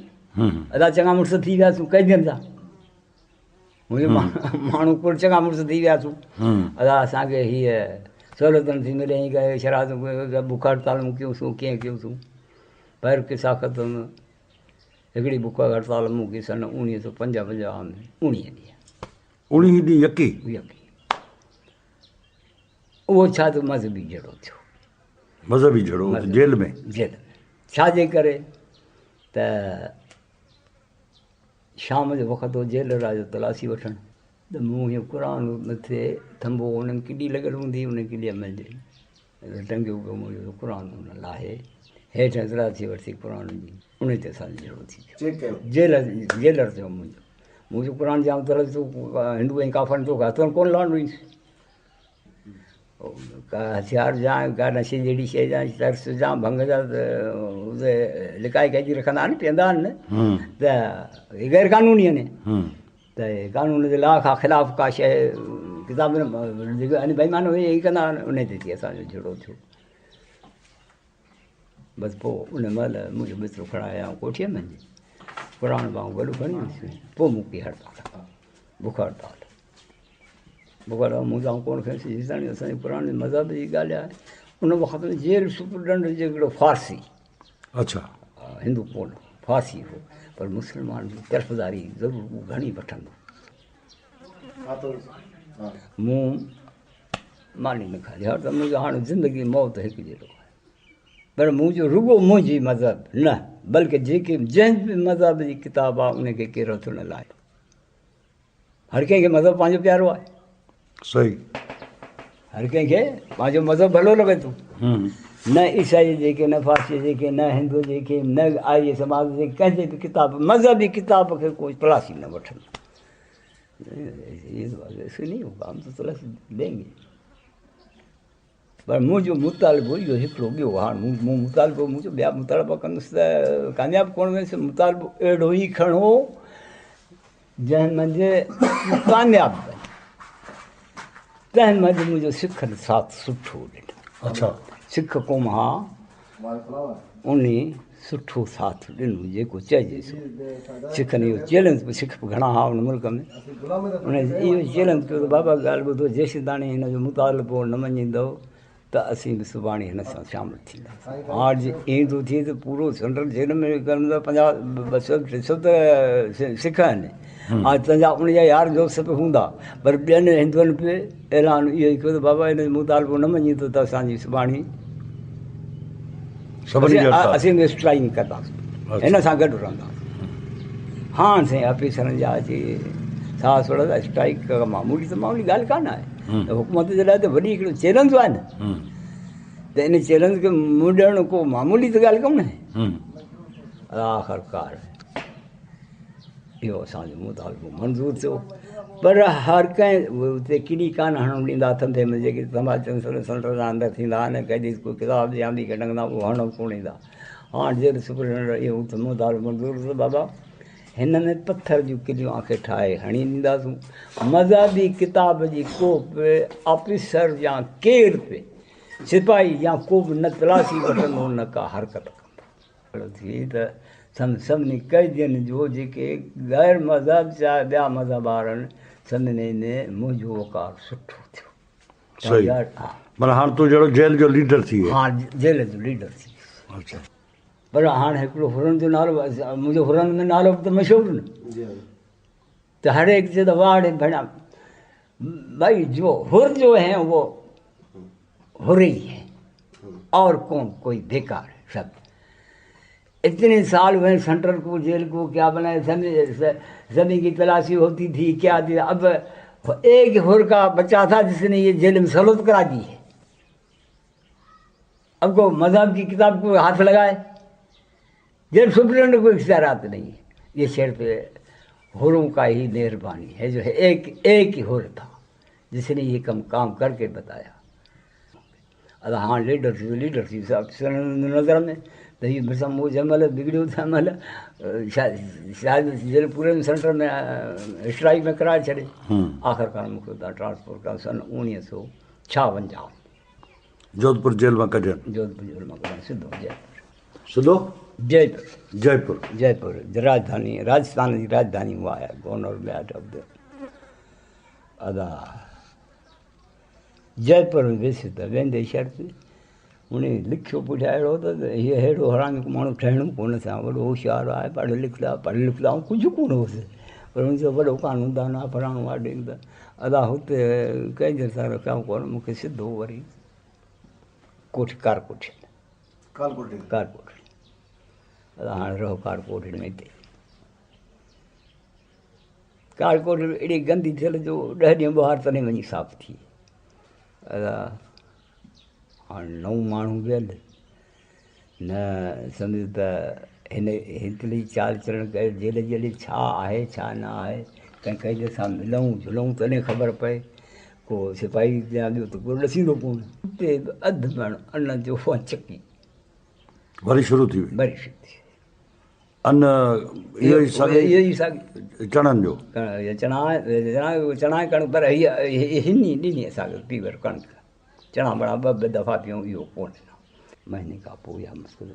ادا چڱا مڙس ٿي وياسون قيدين سان منهنجو ماڻهو ڪل چڱا مڙس ٿي وياسون ادا اسان کي هيء سهولت نٿي ملي ائين ڪري شرارتون بک هڙتالون ڪيونسون ڪيئن ڪيونسون پر قصا ختم هڪڙي بک هڙتال مون ڪئي سن 1955 ۾ 19 ڏينهن. 19 ڏينهن يڪي؟ يڪي. اهو ڇا ته مذهبي جهيڙو ٿيو. مذهبي جهيڙو جيل ۾؟ جيل ۾. ڇا جي ڪري ته شام جو وقت هو جيلر آيو تلاشي وٺڻ ته مون هيئن قرآن مٿي ٿنڀو ان ۾ ڪلي لڳل هوندي ان ڪليء ۾ ٽنگيو پيو منهنجو قرآن ان لاهي هيٺ تلاشي ورتي قرآن جي ان تي اسان جو جهيڙو ٿي ويو. جيلر جيلر ٿيو منهنجو منهنجو قرآن جام طرح تون هندو ۽ ڪافر توکي هٿ ڪونه لاهڻو ايندس ڪا هٿيار جا ڪا نشي جهڙي شيء جا چرس جا ڀنگ جا اتي لڪائي قيدي رکندا آهن پيئندا آهن ته هي غير قانوني آهن ته قانون جي لا کان خلاف ڪا شيء ڪتاب جيڪي آهن بيمان اهي ئي ڪندا آهن ان تي ٿي اسانجو جهيڙو ٿيو بس پوء ان مهل منهنجو بسترو کڻايا ڪوٺيء ۾ قرآن به آئون گڏ کڻي ويس پوء مون کي هڙتال. بک هڙتال. بک هڙتال مون سان ڪونه کيس جيستائين اسان جي پراڻي مذهب جي ڳالهه آهي. ان وقت ۾ جيل سپرنٽينڊنٽ جيڪو فارسي، اڇا، هندو ڪونه فارسي هو، پر مسلمان جي طرفداري ضرور گهڻي وٺندو. مون ماني نه کاڌي. هاڻي ته منهنجو هاڻي زندگي موت هڪ جهڙو آهي. پر منهنجو رڳو منهنجي مذهب نه، بلڪه جيڪي جنهن به مذهب جي ڪتاب آهي ان کي ڪير هٿ نه لائي. هر ڪنهن کي مذهب پنهنجو پيارو آهي. صحيح. هر ڪنهن کي پنهنجو مذهب ڀلو لڳي ٿو. نه عيسائي جي کي، نه فارسي جي کي، نه هندو جي کي، نه آريه سماج جي ڪنهن جي به ڪتاب، مذهبي ڪتاب کي ڪو تلاشي نه وٺندو. ایسے نہیں ہوگا، هم تو تلاشي لیں گي. پر منهنجو مطالبو اهو هڪڙو ٻيو، هاڻي مون مطالبو منهنجو ٻيا مطالبا ڪندس ته ڪامياب ڪونه ويس. مطالبو اهڙو ئي کڻو جنهن منجهه ڪامياب وڃي، تنهن منجهه منهنجو سکن ساٿ سٺو ڏنو. اڇا، سک قوم ها ان سٺو ساٿ ڏنو جيڪو چئجي سو. سکن اهو چئلينج به، سک به گهڻا هئا ان ملڪ ۾، ان اهو چئلينج ڪيو ته بابا ڳالهه ٻڌو، جيسين تاڻي هن جو مطالبو نه مڃيندو ته اسين به سڀاڻي هن سان شامل ٿينداسين. هاڻ جي ايندو ٿئي ته پورو سينٽرل جيل ۾ 50 200 300 ته سک آهن، هاڻي تنهنجا ان جا يار دوست به هوندا، پر ٻين هندن به اعلان اهو ئي ڪيو ته بابا هن جو مطالبو نه مڃيندو ته اسان جي سڀاڻي اسين به اسٽرائيڪ ڪنداسين، هن سان گڏ رهنداسين. هاڻ سائين آفيسرن جا اچي ساهه سوڙ اسٽرائيڪ معمولي ته معمولي ڳالهه ڪانه آهي. حڪومت جي لاءِ ته وڏي هڪڙو چئلينج آهي نه، ته ان چئلينج کي منهن ڏيڻ ڪو معمولي ته ڳالهه ڪونهي. آخرڪار اهو اسان جو مطالبو منظور ٿيو. پر هر ڪنهن اتي ڪڙي ڪانه هڻڻ ڏيندا ٿنڀي ۾ جيڪي سماج سينٽر جا اندر ٿيندا آهن، ڪڏهن ڪو ڪتاب يا ٻي ڪنهن ڍنگ سان اهو هڻڻ ڪونه ڏيندا. هاڻ جيل سپرنٽينڊنٽ اهو مطالبو منظور ٿيو، بابا هن ۾ پٿر جون ڪليون آکي ٺاهي هڻي ڏينداسون. مذهبي ڪتاب جي ڪو به آفيسر يا ڪير به سپاهي يا ڪو به نه تلاشي وٺندو نه ڪا حرڪت ڪندو. ٿي ته سڀني قيدين جو جيڪي غير مذهب چاهي ٻيا مذهب وارا آهن، سڀني ۾ منهنجو وقار سٺو ٿيو. صحيح. معنيٰ هاڻ تون جهڙو جيل جو ليڊر ٿي ويو. ها، جيل جو ليڊر ٿي ويس. اڇا. پر هاڻي هڪڙو حرن جو نالو، منهنجو حرن ۾ نالو به ته مشهور نه، ته هر هڪ چئي ته واهه ڙي ڀيڻا، ڀائي جو حر جو هي اهو حر ئي هي، اور ڪون ڪوئي بيڪار هي سب. اتني سال هوئي سينٽرل ڪو جيل ڪو ڪيا بنائي، زمين ڪي تلاشي هوتي ٿي ڪيا ٿي، اب ايڪ حر ڪا بچا ٿا جس ني يي جيل ۾ سهولت ڪرا the هي. اب ڪو مذهب ڪي ڪتاب ڪو هاٿ لڳائي، جيل سپرنٽينڊنٽ ڪو اختيارات نهين هي. يي صرف حرون ڪا هي مهرباني هي جو ايڪ هي حر ٿا جس ني يي ڪم ڪام ڪر ڪي بتايا. ادا هاڻ ليڊر ٿي ويو، ليڊر ٿي ويو آفيسرن جي نظر ۾ ته هي مون سان جنهن مهل بگڙيو تنهن مهل شايد جيل پوري سينٽر ۾ اسٽرائيڪ ۾ ڪرائي ڇڏي. آخرڪار مون کي اتان ٽرانسفر ڪيو سن 1956. جوڌپور جيل مان ڪڍين؟ جوڌپور جيل مان ڪڍيم، سڌو جئپور. سڌو جئپور. جئپور. جئپور راجڌاني، راجسٿان جي راجڌاني اها آهي، گورنر مياٽ آف the. ادا جئپور ۾ ويس ته ويندي شرط هن لکيو پٺيان اهڙو ته هيء اهڙو حرامي ماڻهو ٺهڻو ڪونه سان، وڏو هوشيار آهي، پڙهيل لکيل آهي. پڙهيل لکيل آئون ڪجهه ڪونه هوس، پر هن چيو وڏو قانوندان آهي، فلاڻو آهي، ڊينگ ته ادا هتي ڪنهن جي سان رکيائون ڪونه، مون کي سڌو وري ڪوٺي ڪار ڪوٺي ۾. ڪار ڪوٺي. ڪار ڪوٺي. ادا هاڻي رهو ڪار ڪوٺڙي ۾ هتي. ڪار ڪوٺڙي اهڙي گندي ٿيل جو 10 ڏينهن ٻاهر تڏهن وڃي صاف ٿي. ادا هاڻي نئون ماڻهو ويل نه سمجهه ته هن هتلي چال چلڻ ڪري جيل جي ڇا آهي ڇا نه آهي، ڪنهن قيدي سان ملون جلون تڏهن خبر پئي. ڪو سپاهي يا ٻيو ته ڪو ڏسيندو ڪونه. اتي به اڌ مڻ ان جو چڪي وري شروع ٿي وئي. وري شروع ٿي وئي. ان اهو ئي ساڳي اهو ئي ساڳي چڻن جو. چڻا چڻا چڻا ڪڻڪ، پر هيء هني ڏني اسان کي پيور ڪڻڪ. چڻا بڻا ٻه ٻه دفعا پيون، اهو ڪونه ڏنو. مهيني کان پوءِ اها مشڪل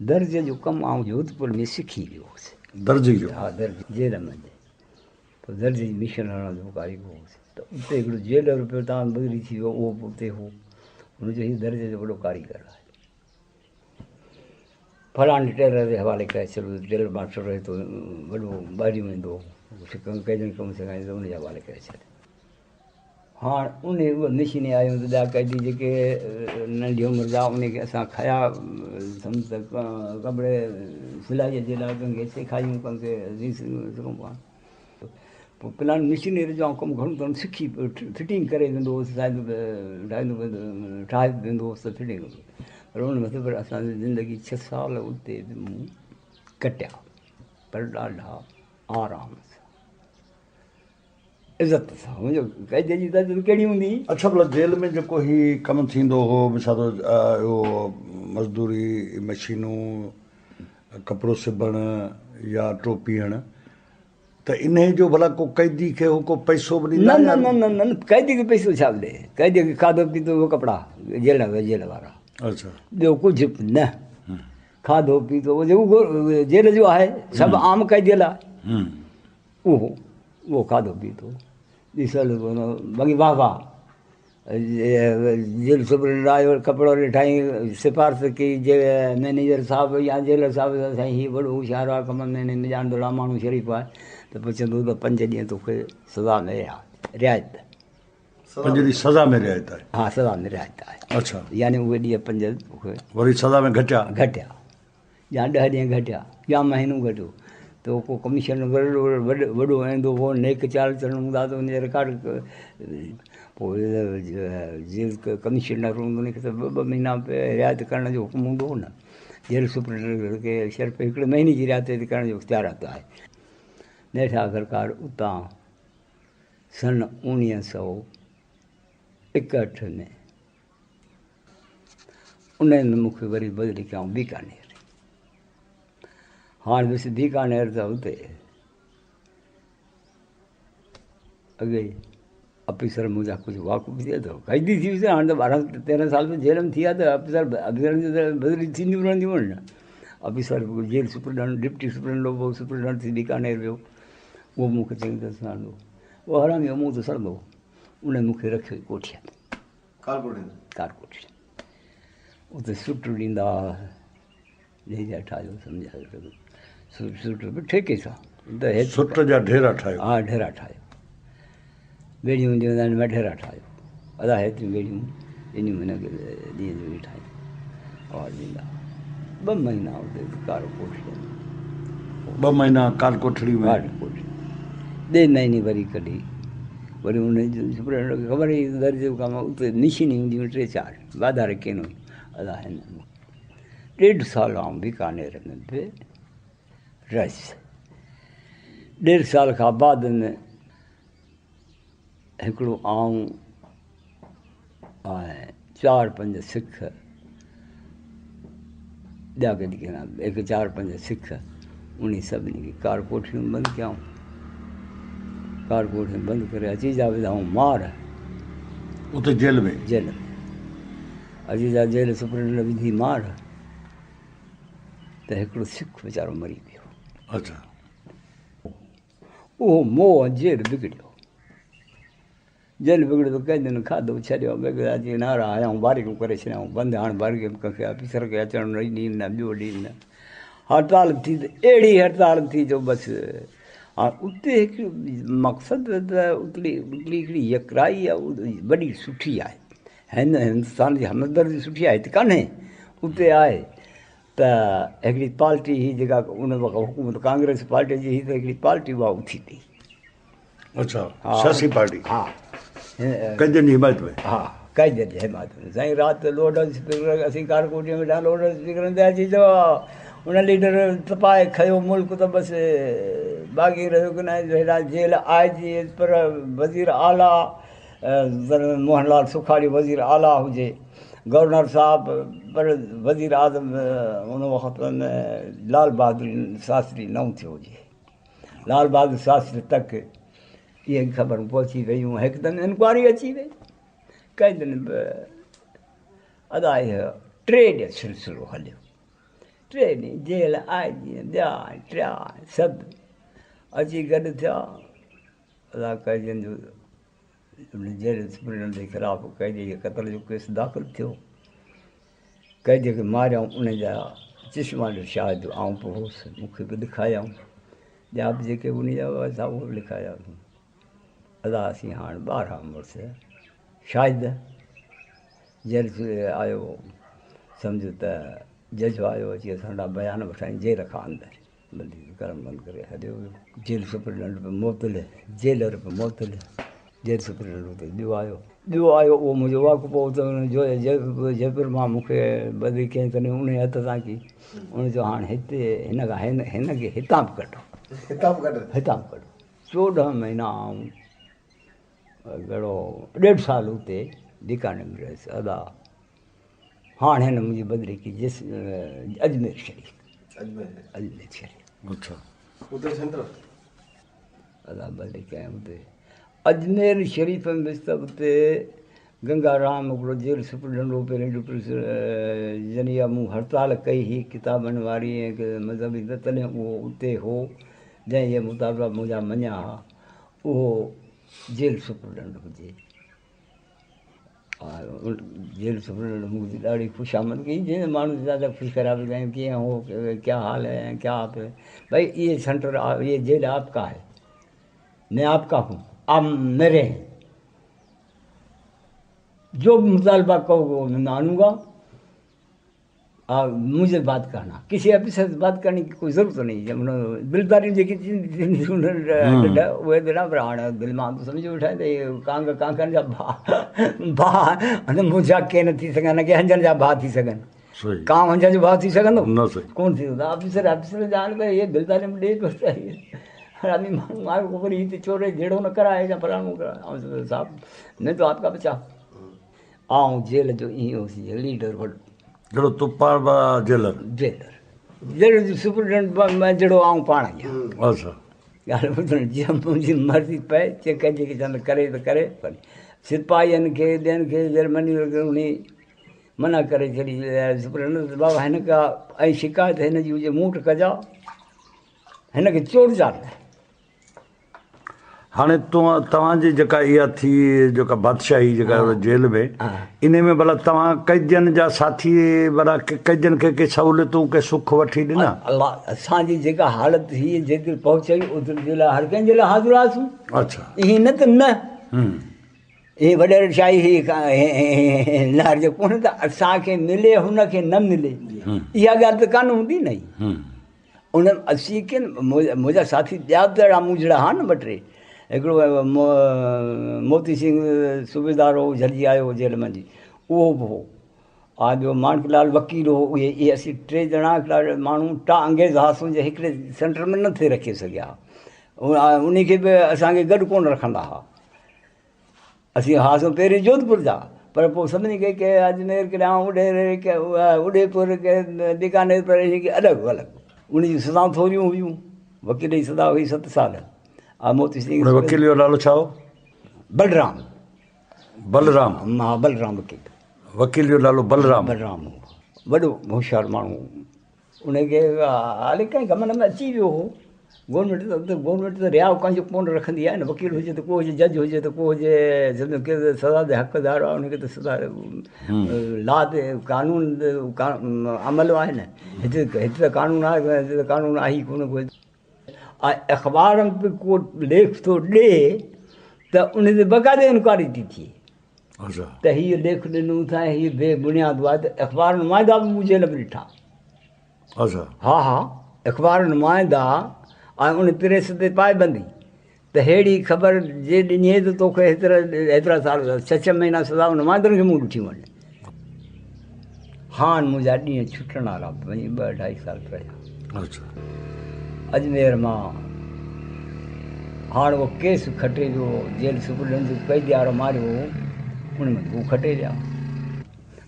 درزيءَ جو ڪم آئون جوڌپور ۾ سکي ويو هوس. درزي جو؟ ها، درزي جيل ۾ पोइ दर्जे जी मिशन हणण जो कारीगर हुउसि। त उते हिकिड़ो जेलर पियो तव्हां बदिली थी वियो, उहो बि उते हो। हुन चयो हीउ दर्जे जो वॾो कारीगर आहे, फलाणे टेलर जे हवाले करे छॾियो। टेलर मास्टर रहे थो, वॾो ॿाहिरियों ईंदो हो, कैदियुनि कमु सेखारींदो, उनजे हवाले करे छॾियो। हाणे उन उहा मशीन आयूं त ॿिया कैदी जेके नंढी उमिरि जा उनखे असां खयां सम्झ त कपिड़े सिलाईअ जे लाइ कंहिंखे सेखारियूं, कंहिंखे सघूं पाण। पोइ प्लान मशीनरी जो कमु घणो तव्हां सिखी फिटिंग करे वेंदो हुउसि, ठाहींदो ठाहे वेंदो हुउसि त फिटिंग। पर उन मथे पर असांजी ज़िंदगी 6 साल उते बि मूं कटिया, पर ॾाढा आराम सां, इज़त सां। मुंहिंजो क़ैदीअ जी इज़त कहिड़ी हूंदी? अच्छा, भला जेल में जेको ही कमु थींदो हो, मिसाल इहो मज़दूरी, मशीनूं, कपिड़ो सिबण या टोपी हणण, त इन जो भला को कैदी खे हो को पैसो बि ॾींदा? न न न न, कैदी खे पैसो छा ॾे? कैदी खे खाधो पीतो उहो कपिड़ा जेल जेल वारा। अच्छा, ॿियो कुझु न, खाधो पीतो उहो जेको जेल जो आहे सभु आम कैदीअ लाइ उहो उहो खाधो पीतो ॾिसल बाक़ी वाह वाह। जेल सुपरिटेंडेंट आयो, कपिड़ो ॾिठाई, सिफारिश कई जे मैनेजर साहिबु या जेलर साहिबु, साईं हीउ वॾो होशियारु आहे, कम में ॼाणंदो आहे, माण्हू शरीफ़ आहे, त पोइ चवंदो त 5 ॾींहं तोखे सज़ा में रिआयत, 5 ॾींहं सज़ा में रिआयत आहे? हा, सज़ा में रिआयत आहे। अच्छा, यानी उहे ॾींहं 5 तोखे वरी सज़ा में घटिया घटिया या 10 ॾींहं घटिया या महीनो घटियो। त को कमिशन वॾो वॾो ईंदो हो, नेक चाल चलण हूंदा त हुनजे रिकॉर्ड। पोइ जेल कमिशनर हूंदो, हुनखे त 2-2 महीना रिआयत करण जो हुकुम हूंदो हो न। जेल सुपरिटेंडेंट खे सिर्फ़ु हिकिड़े महीने जी रिआयत करण जो इख़्तियार आहे। नेठि आख़िरकार उतां सन 1961 में उन में मूंखे वरी बदिली कयऊं बीकानेर। हाणे ॾिस बीकानेर त उते अॻे ऑफिसर मुंहिंजा कुझु वाक़ुफ़ थिया त क़ैदी थी वियुसि। हाणे त 12-13 साल त जेल में थी विया त ऑफिसर ऑफिसरनि जी त बदिली थींदियूं रहंदियूं आहिनि न। Officer jail superintendent, deputy superintendent पोइ सुपरिटेंडेंट थी बीकानेर वियो। उहो मूंखे चङी तरह सुञाणंदो, उहो हरामी मूं त सड़ंदो। उन मूंखे रखियो कोठिया में, कार कोठी। उते सुट ॾींदा ढेरा ठाहियो, सम्झायो सुट बि ठेके सां, त सुट जा ढेरा ठाहियो। हा, ढेरा ठाहियो, ॿेड़ियूं हूंदियूं आहिनि, मां ढेरा ठाहियो। अदा हेतिरियूं ॿेड़ियूं ॾिनियूं हिन ॾींहं जो ठाहियो और ॾींदा। 2 महीना उते कार कोठड़ी में, 2 महीना कार कोठड़ी में, कार कोठड़ी। ॿिए महीने वरी कढी, वरी हुन सुपरिटेंडेंट खे ख़बर हुई दर्जे जो कमु। उते मशीनी हूंदियूं 3-4, वाधारे केन हुयूं। अदा हिन 1.5 साल आउं बीकानेर में बि रहियुसि। 1.5 साल खां बाद में हिकिड़ो आउं ऐं 4-5 सिख ॿिया कॾहिं केन, हिकु 4-5 सिख उन सभिनी खे कार कोठड़ियूं बंदि कयऊं। कार कोठड़ी बंदि करे अची जा विधाऊं मार उते जेल में, जेल में अची जा जेल सुपरिटेंडेंट विधी मार त हिकिड़ो सिख वीचारो मरी वियो। अच्छा, उहो मोह जेल बिगड़ियो, जेल बिगड़ियो त कैदियुनि खाधो छॾियो, अची नारा आयाऊं, बारीकूं करे छॾियाऊं बंदि। हाणे बारीक कंहिंखे ऑफिसर खे अचणु न ॾींदि न ॿियो ॾींदि न। हड़ताल थी त अहिड़ी हड़ताल थी जो बसि। हाणे उते हिकिड़ी मक़सदु त उतली उतली हिकिड़ी यकराई आहे, वॾी सुठी आहे। हिन हिंदुस्तान जी हमदर्दी सुठी आहे, हिते कान्हे, उते आहे। त हिकिड़ी पार्टी हुई जेका उन वक़्तु हुकूमत कांग्रेस पार्टी जी हुई, त हिकिड़ी पार्टी उहा उथी पई। अच्छा, सियासी पार्टी? हा, कैदियुनि जी हिमायत में? हा, कैदियुनि जी हिमायत में। साईं राति लोड स्पीकर असीं कार कोठीअ में वेठा, लोड स्पीकर ते अची चयो उन लीडर तपाए खयो मुल्क त बसि बाक़ी रहियो की न। हेॾां जेल आई जी पर वज़ीर आला मोहनलाल सुखाड़ी वज़ीर आला हुजे, गवर्नर साहब पर वज़ीर आज़म उन वक़्त में लाल बहादुर शास्त्री नओं थियो हुजे, लाल बहादुर शास्त्री तक इहे ख़बरूं पहुची वयूं। हिकदमि इंक्वायरी अची वई। कैदियुनि बि अदा इहो 3 ॾींहं सिलसिलो हलियो, 3 ॾींहं जेल आई जीअं ॿिया टियां सभु अची गॾु थिया। ادا قيدين جو جيل سپرنٽينڊنٽ جي خلاف قيدي جي قتل جو ڪيس داخل ٿيو. قيدي کي ماريائون ان جا چشما جو شاهد آئون به هوس، مون کي به لکايائون. ٻيا به جيڪي ان جا هئا سا اهو به لکايائون. ادا اسين هاڻ 12 مڙس شاهد جيل آيو سمجهه ته جج آيو اچي اسان ڏانهن بيان وٺائين جيل کان اندر. بندي کي قلم بند ڪري هليو ويو. جيل سپرنٽينڊنٽ به معطل، جيلر به معطل. جيل سپرنٽينڊنٽ اتي ٻيو آيو. ٻيو آيو اهو منهنجو واقف هو ته ان جو جئپور مان مون کي بدلي ڪيائين تڏهن ان هٿ سان ڪئي. ان چيو هاڻ هتي هن کان هن هن کي هتان به ڪڍو. هتان به ڪڍ. هتان به ڪڍو. 14 مهينا آئون گهڻو ڏيڍ سال اتي بيڪانير ۾ رهيس. ادا هاڻ هن منهنجي بدلي ڪئي جس اجمير شريف. اجمير شريف. اڇا. اتي سينٽر. ادا بدلي ڪيائين اتي اجمير شريف ۾ ويس ته اتي گنگا رام هڪڙو جيل سپرنٽينڊنٽ هو پهرين ڊپٽي جن اها مون هڙتال ڪئي هئي ڪتابن واري ۽ مذهبي ته تڏهن اهو اتي هو جنهن اهي مطالبا منهنجا مڃيا ها اهو جيل سپرنٽينڊنٽ هجي. جيل سپرنٽينڊنٽ مون کي ڏاڍي خوشامد ڪئي جنهن ماڻهو زياده خوش خراب ڪيائين ڪيئن هو ڪيا حال هي ڪيا آپ هي ڀئي اهي سينٽر اهي جيل آپ ڪا هي مين آپ ڪا هون آپ ميري هين جو به مطالبه ڪهوگي وو مين مانون گا مجهي بات ڪرنا ڪسي آفيسر سي بات ڪرني ڪي ڪوئي ضرورت نهين دلداريون جيڪي ٿينديون اهي ته نه پر هاڻي دل مان ته سمجهي ويٺا آهن ته اهي ڪانگ ڪانگن جا ڀاء ڀاء منهنجا ڪين ٿي سگهن نه ڪي هنجن جا ڀاء ٿي سگهن ڪانء هنجن جو ڀاء ٿي سگهندو ڪونه ٿي سگهندو آفيسر آفيسر جا آهن ڀئي اهي دلداريون ڏي ٿو آدمي ماڻهو آيو وري هتي چوري جهيڙو نه ڪرائي يا فلاڻو ڪرائي صاحب مين تو آپ ڪا بچا آئون جيل جو ائين هوس جيئن ليڊر وڏو. جهڙو تون پاڻ به جيلر. جيلر. جيل جو سپرنٽينڊنٽ جهڙو آئون پاڻ آهيان. اڇا. ڳالهه ٻڌڻ جيئن منهنجي مرضي پئي چي ڪنهن جيڪي چوندو ڪري ته ڪري پر سپاهين کي ٻين کي جرمني انهي منع ڪري ڇڏي سپرنٽينڊنٽ بابا هن کا ۽ شڪايت هن جي هجي مون وٽ ڪجا هن کي چور جا نه. هاڻي توهان جي جيڪا اها ٿي جيڪا بادشاهي جيڪا جيل ۾ انهي ۾ ڀلا توهان قيدين جا ساٿي ڀلا قيدين کي ڪي سهولتون ڪي سک وٺي ڏنا؟ الله اسان جي جيڪا حالت هئي جيتري پهچ هئي اوتري جي لاء هر ڪنهن جي لاء حاضر هئاسون. اڇا. ائين نه ته نه. هي وڏيري شاهي هي نهر جو ڪونه ته اسان کي ملي هن کي نه ملي اها ڳالهه ته ڪانه هوندي نه. ان اسين ڪين منهنجا ساٿي ٻيا به ته اهڙا مون جهڙا ها نه ٻه ٽي. هڪڙو موتي سنگهه صوبيدار هو جهلجي آيو هو جيل منجهه اهو به هو ۽ ٻيو ماڻڪ لال وڪيل هو اهي اهي اسين ٽي ڄڻا هڪڙا ماڻهو ٽا انگريز هئاسون جي هڪڙي سينٽر ۾ نه ٿي رکي سگهيا ان کي به اسان کي گڏ ڪونه رکندا هئا. اسين هئاسون پهرين جوڌپور جا پر پوء سڀني کي ڪي اجمير ڪيڏانهن اڏيري ڪي اڏيپور ڪي بيڪانير پر هي ڪي الڳ الڳ ان جون سزائون ٿوريون هيون وڪيل جي سزا هئي 7 سال ۽ موتي سنگهه وڪيل جو نالو ڇا هو؟ بلرام. بلرام. ها بلرام وڪيل. وڪيل جو نالو بلرام. بلرام هو وڏو هوشيار ماڻهو هو. ان کي هالي ڪنهن ڪم ۾ اچي ويو هو. گورنمينٽ ته گورنمينٽ ته رياء ڪنهن جو ڪونه رکندي آهي نه وڪيل هجي ته ڪو هجي جج هجي ته ڪو هجي سمجهو ڪير سزا جي حقدار آهي ان کي ته سزا لا تي قانون عمل آهي نه هتي هتي ته قانون آهي هتي ته قانون آهي ئي ڪونه ڪو ۽ اخبار ۾ به ڪو ليک ٿو ڏي ته ان تي باقاعده انڪوائري ٿي ٿئي ته هيء ليک ڏنو اٿا ۽ هيء بي بنياد آهي ته اخبار نمائندا به مون جيل ۾ ڏٺا. ها ها اخبار نمائندا ۽ ان پريس تي پائبندي ته ههڙي خبر جي ڏني ته توکي هيترا هيترا سال ڇهه ڇهه مهينا سزا نمائندن کي مون ڏٺيون آهن. هاڻ منهنجا ڏينهن ڇٽڻ وارا وڃي ٻه اڍائي سال رهيا. اجمير مان هاڻ اهو ڪيس کٽي ويو، جيل سپرنٽينڊنٽ جو قيدي وارو ماريو هو، ان ۾ هو کٽي ويا.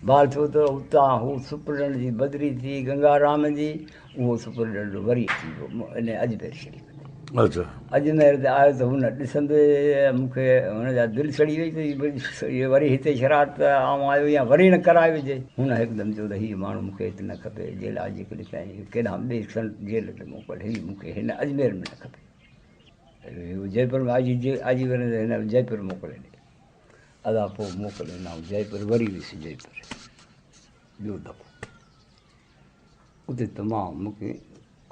بحال ٿيو ته اتان هو سپرنٽينڊنٽ جي بدلي ٿي گنگا رام جي، اهو سپرنٽينڊنٽ وري اچي ويو ان اجمير شريف تي. اجمير تي آيو ته هن ڏسندي مون کي هن جا دل سڙي وئي ته هي وري هتي شرارت آئون آيو يا وري نه ڪرائي وجهي. هن هڪدم چيو ته هي ماڻهو مون کي هت نه کپي، جيل آ جيڪڏهن سائين ڪيڏانهن ٻئي جيل تي موڪل، هي مون کي هن اجمير ۾ نه کپي. جئپور ۾ آجي آجي هن جئپور موڪلي ڏي. ادا پوءِ موڪلي نه جئپور وري ويس جئپور ٻيو دفعو. اتي تمام مون کي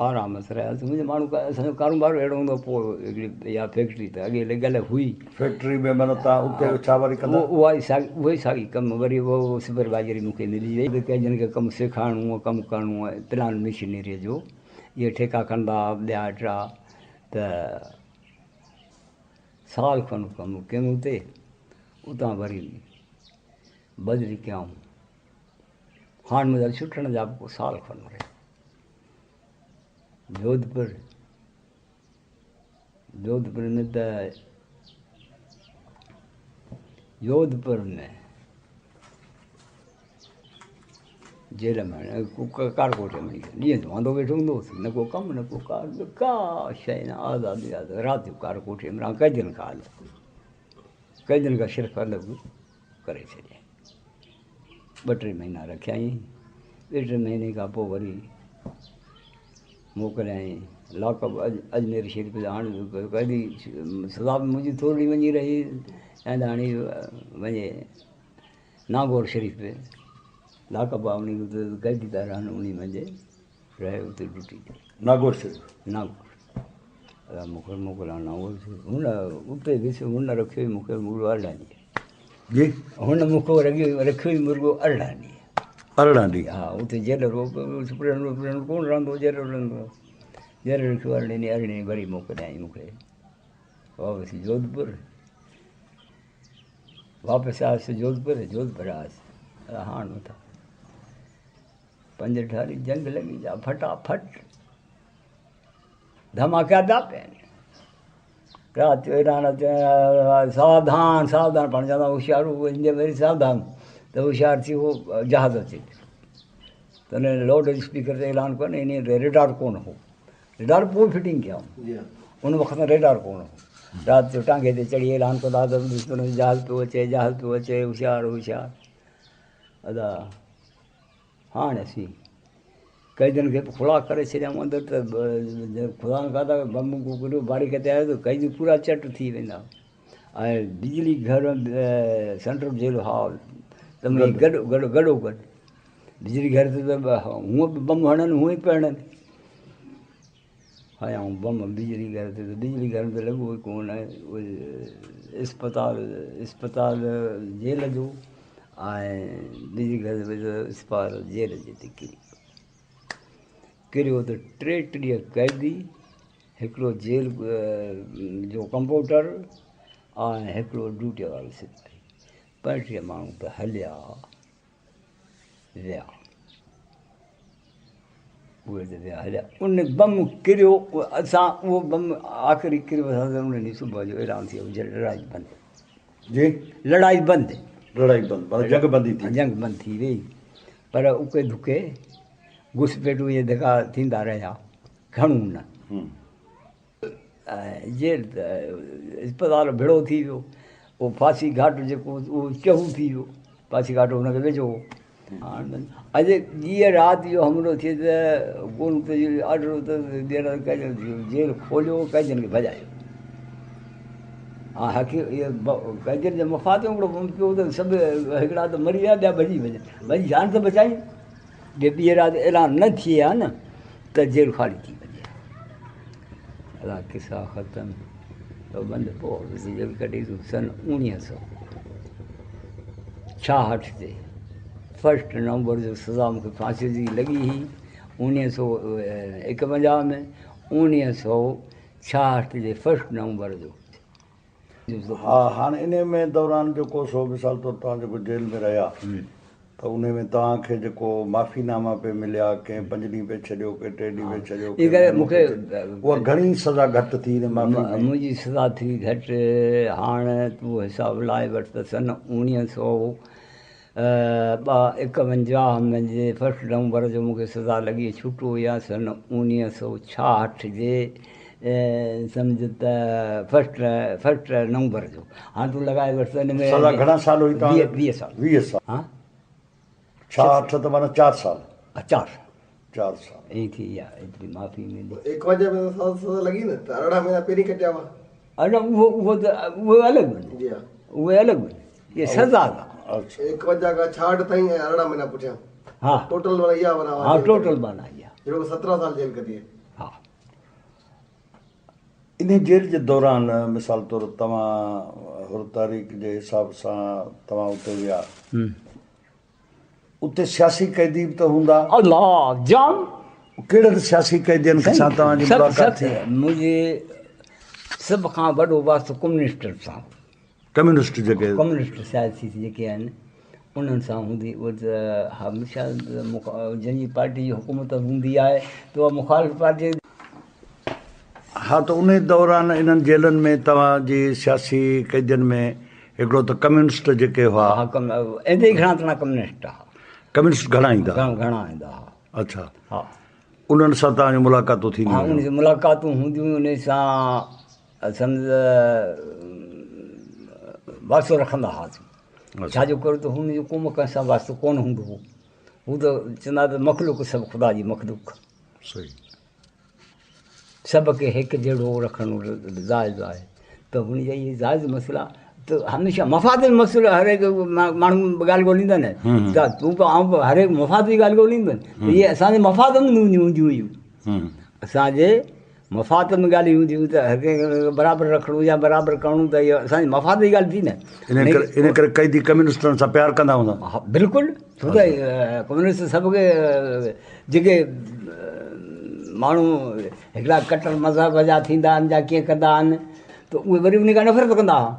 آرام سان رهياسين. منهنجو ماڻهو اسان جو ڪاروبار اهڙو هوندو پوءِ هڪڙي اها فيڪٽري ته اڳي لڳل هئي. فيڪٽري ۾ معنيٰ توهان اتي ڇا وري ڪندا؟ اها ئي ساڳي اها ئي ساڳي ڪم وري اهو سپروائزري مون کي ملي وئي. ڪنهن جن کي ڪم سيکارڻو آهي ڪم ڪرڻو آهي پلان مشينريءَ جو اهي ٺيڪا ڪندا ٻيا ٽيا ته سال کن ڪم ڪيم اتي. اتان وري بدلي ڪيائون. هاڻي منهنجا ڇٽڻ جا به سال کن رهيا. جوڌپور جوڌپور ۾ ته جوڌپور ۾ جيل ۾ ڪارڪوٽ ۾ ڏينهن جو واندو ويٺو هوندو هئس نه ڪو ڪم نه ڪو ڪار ڪا شيءِ نه آزادي آزاد رات جو ڪارڪوٺي ۾ قيدين کان الڳ قيدين کان صرف الڳ ڪري ڇڏيائين. ٻه ٽي مهينا رکيائين. ٻه ٽي مهيني کان پوءِ وري موڪليائين لاڪ اپ اجمير شريف جا. هاڻي قيدي سزا به منهنجي ٿوري وڃي رهي ۽ هاڻي وڃي ناگور شريف لاڪ اپ آهي ان قيدي ٿا رهن ان منجهه رهي اتي ڊيوٽي تي. ناگور شريف ناگور مون کي موڪليا ناگور شريف هن اتي ويس هن رکيو ئي مون کي مرغو 18 ڏينهن. جي هن مون کي رکيو ئي مرغو 18 ڏينهن. 18 ڏينهن؟ ها اتي جيلر سپرينٽ ڪونه رهندو جيلر رهندو. جيلر رکيو 18 ڏينهن. 18 ڏينهن وري موڪليائين مون کي واپس جوڌپور. واپس آيس جوڌپور. جوڌپور آيس هاڻي مٿان 5 ٺاري جنگ لڳي جا ڦٽاڦٽ ڌماڪا پيا پين. رات جو ايڏا ساوڌان ساوڌان پاڻ چوندا هوشيار وري ساوڌان ته هوشيار ٿي اهو جهاز اچي پيو ته هن لائوڊ اسپيڪر تي اعلان ڪونه ان ريڊار ڪونه هو. ريڊار پوءِ فٽنگ ڪيائون ان وقت ريڊار ڪونه هو. رات جو ٽانگي تي چڙهي اعلان ڪندا ته جهاز پيو اچي جهاز پيو اچي هوشيار هوشيار. ادا هاڻي اسين قيدين کي کلا ڪري ڇڏيائون اندر ته خدا نه کاڌا بم ڪريو باريڪ تي آيو ته قيدي پورا چٽ ٿي ويندا. ۽ بجلي گهر سينٽرل جيل هال ته گڏ گڏ گڏو گڏ بجلي گهر تي ته هونئن به بم هڻن هونئن ئي پيا هڻن. هنيائون بم بجلي گهر تي ته بجلي گهر ۾ لڳو ئي ڪونه. اسپتال اسپتال جيل جو ۽ بجلي گهر اسپتال جيل جي تي ڪري ڪريو ته 33 قيدي هڪڙو جيل جو ڪمپائونڊر ۽ هڪڙو ڊيوٽيءَ وارو سپاهي 35 ماڻهو ته هليا ويا. اهي ته ويا هليا. ان بم ڪريو اسان اهو بم آخري ڪريو اسان ان ڏينهن صبح جو اعلان ٿي ويو لڙائي بند. جي لڙائي بند لڙائي بند جنگ بندي ٿي جنگ بند ٿي وئي. پر اڪي ڌڪي گهسپيٽ اهي ڌڪا ٿيندا رهيا گهڻو نه. ۽ جيل ته اسپتال ڀيڙو ٿي ويو. پوءِ ڦاسي گهاٽ جيڪو اهو چهو ٿي ويو. ڦاسي گهاٽ هن کي ويجهو هو. هاڻي اڄ ڏينهن رات جو حملو ٿئي ته ڪونه ته آرڊر ته جيل کوليو قيدين کي ڀڄايو. ها حقي اهي قيدين جي مفاد ۾ هڪڙو بم پيو ته سڀ هڪڙا ته مري ويا ٻيا ڀڄي وڃن ڀئي جان ته بچائي. جي ٻي رات اعلان نه ٿئي ها نه ته جيل خالي ٿي وڃي ها. الا قصا ختم ته بند پوءِ جيل ڪڍي سن 1966 تي 1 نومبر جو سزا مون کي ڦاسيءَ جي لڳي هئي 1951 ۾ 1966 جي 1 نومبر جو. ها هاڻي ان ۾ دوران جيڪو سو مثال طور توهان جيڪو جيل ۾ رهيا ته ان ۾ توهان کي جيڪو معافي ناما پئي مليا ڪنهن 5 ڏينهن پئي ڇڏيو ڪنهن 3 ڏينهن پئي ڇڏيو ان ڪري مون کي اها گهڻي سزا گهٽ ٿي منهنجي سزا ٿي گهٽ. هاڻي تون حساب لاهي وٺ ته سن 1951 ۾ جي 1 نومبر جو مون کي سزا لڳي ڇٽو يا سن 1966 جي سمجهه ته 1 نومبر جو. هاڻي تون لڳائي وٺ ته هن ۾ سزا گهڻا سال هئي توهان؟ 20 سال. 20 سال. ها 66 ته معنيٰ 4 سال. 4 سال. 4 سال ائين ٿي ويا. ايتري معافي ملي. 51 ۾ سزا لڳي نه ته 18 مهينا پهرين ڪٽيا هئا. نه اهو اهو ته اهي الڳ آهن. جي ها. اهي الڳ آهن. اهي سزا جا. اڇا. 51 کان 66 تائين ۽ 18 مهينا پٺيان. ها. ٽوٽل معنيٰ اها معنيٰ ها ٽوٽل معنيٰ اها. جهڙوڪ 17 سال جيل ڪٽي. ها. انهي جيل جي دوران مثال طور توهان حر تحريڪ جي حساب سان توهان اتي ويا. اتي سياسي قيدي به ته هوندا. الله جام. ڪهڙن سياسي قيدين سان توهان جي ملاقات ٿي؟ منهنجي سڀ کان وڏو واسطو ڪميونسٽن سان هو. ڪميونسٽ جيڪي. ڪميونسٽ سياسي جيڪي آهن انهن سان هوندي اهي ته هميشه جنهن جي پارٽي جي حڪومت هوندي آهي ته اها مخالف پارٽي. ها ته انهي دوران انهن جيلن ۾ توهان جي سياسي قيدين ۾ هڪڙو ته ڪميونسٽ جيڪي هئا. ها ايندي ئي گهڻا تڻا ڪميونسٽ ها. ڪميونسٽ گهڻا ايندا ها. گهڻا ايندا ها. اڇا. ها. انهن سان توهان جون ملاقاتون ٿينديون هيون. ها انهن سان ملاقاتون هونديون هيون انهن سان سمجهه واسطو رکندا هئاسين. ڇا جو ڪري ته هن جو قوم ڪنهن سان واسطو ڪونه هوندو هو. هو ته چوندا ته مخلوق سڀ خدا جي مخلوق. صحيح. سڀ کي هڪ جهڙو رکڻ جائز آهي ته هن جا اهي جائز مسئلا ته هميشه مفاد جو مسئلو هر هڪ ماڻهو ڳالهه ڳوليندا نه ته تون به آئون به هر هڪ مفاد جي ڳالهه ڳوليندو نه ته اهي اسان جي مفاد ۾ هونديون هيون اسان جي مفاد ۾ ڳالهيون هونديون هيون ته هر ڪنهن کي برابر رکڻو يا برابر ڪرڻو ته اهو اسان جي مفاد جي ڳالهه ٿي نه ان ڪري قيدي ڪميونسٽن سان پيار ڪندا هوندا. ها بلڪل ڇو ته ڪميونسٽ سڀ کي جيڪي ماڻهو هڪڙا ڪٽر مذهب جا ٿيندا آهن يا ڪيئن ڪندا آهن ته اهي وري ان کان نفرت ڪندا هئا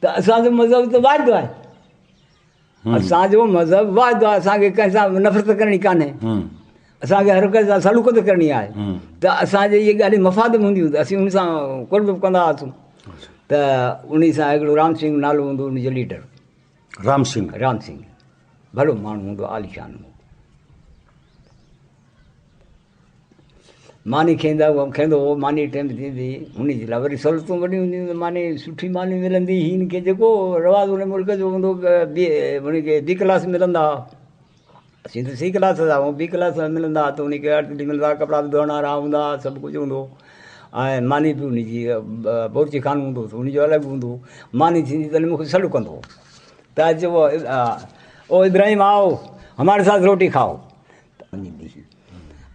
ته اسانجو مذهب ته واحد آهي اسانجو مذهب واحد آهي اسانکي ڪنهن سان نفرت ڪرڻي ڪانهي اسانکي هر ڪنهن سان سلوڪ ته ڪرڻي آهي ته اسانجي اهي ڳالهيون مفاد ۾ هونديون ته اسين ان سان قرب ڪندا هئاسون ته ان سان هڪڙو رام سنگهه نالو هوندو ان جو ليڊر رام سنگهه. رام سنگهه ڀلو ماڻهو هوندو عاليشان هوندو. ماني کيندا کيندو هو ماني ٽيم ٿيندي هئي هن جي لاء وري سهولتون وڏيون هونديون هيون ماني سٺي ماني ملندي هئي هن کي جيڪو رواج هن ملڪ جو هوندو هو هن کي بي ڪلاس ملندا هئا اسين ته سي ڪلاس جا هئون بي ڪلاس جا ملندا هئا ته ان کي اٺ ڏينهن ملندا هئا ڪپڙا به ڌوئڻ وارا هوندا هئا سڀ ڪجهه هوندو هو ۽ ماني به ان جي بورچي خانو هوندو هو ان جو الڳ هوندو هو ماني ٿيندي تڏهن مون کي سڏ ڪندو هو ته اچ او ابراهيم آئو هماري ساٿ روٽي کائو ته وڃي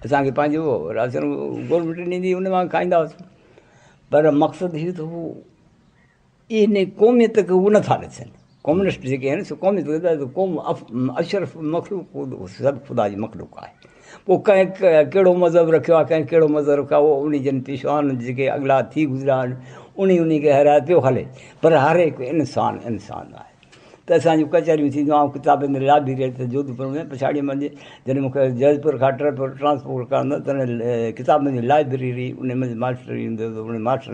اسان کي پنهنجو راشن گورنمينٽ ڏيندي ان مان کائيندا هئاسين پر مقصد هي ته هو ان قوميت کي هو نٿا ڏسن. ڪميونسٽ جيڪي آهن سي قوميت کي ته قوم اشرف مخلوق سڀ خدا جي مخلوق آهي. پوء ڪنهن ڪهڙو مذهب رکيو آهي ڪنهن ڪهڙو مذهب رکيو آهي اهو انهي جن پيشوائن جيڪي اڳلا ٿي گذريا آهن انهي انهي کي هيرايو پيو هلي پر هر هڪ انسان انسان آهي. ته اسان جون ڪچهريون ٿينديون آئون ڪتابن جي لائبريري تي جوڌپور ۾ پڇاڙيء منجهه جڏهن مون کي جئپور کان ٽرانسفر ڪرڻ تڏهن ڪتابن جي لائبريري ان منجهه ماسٽر ايندو هو ان ماسٽر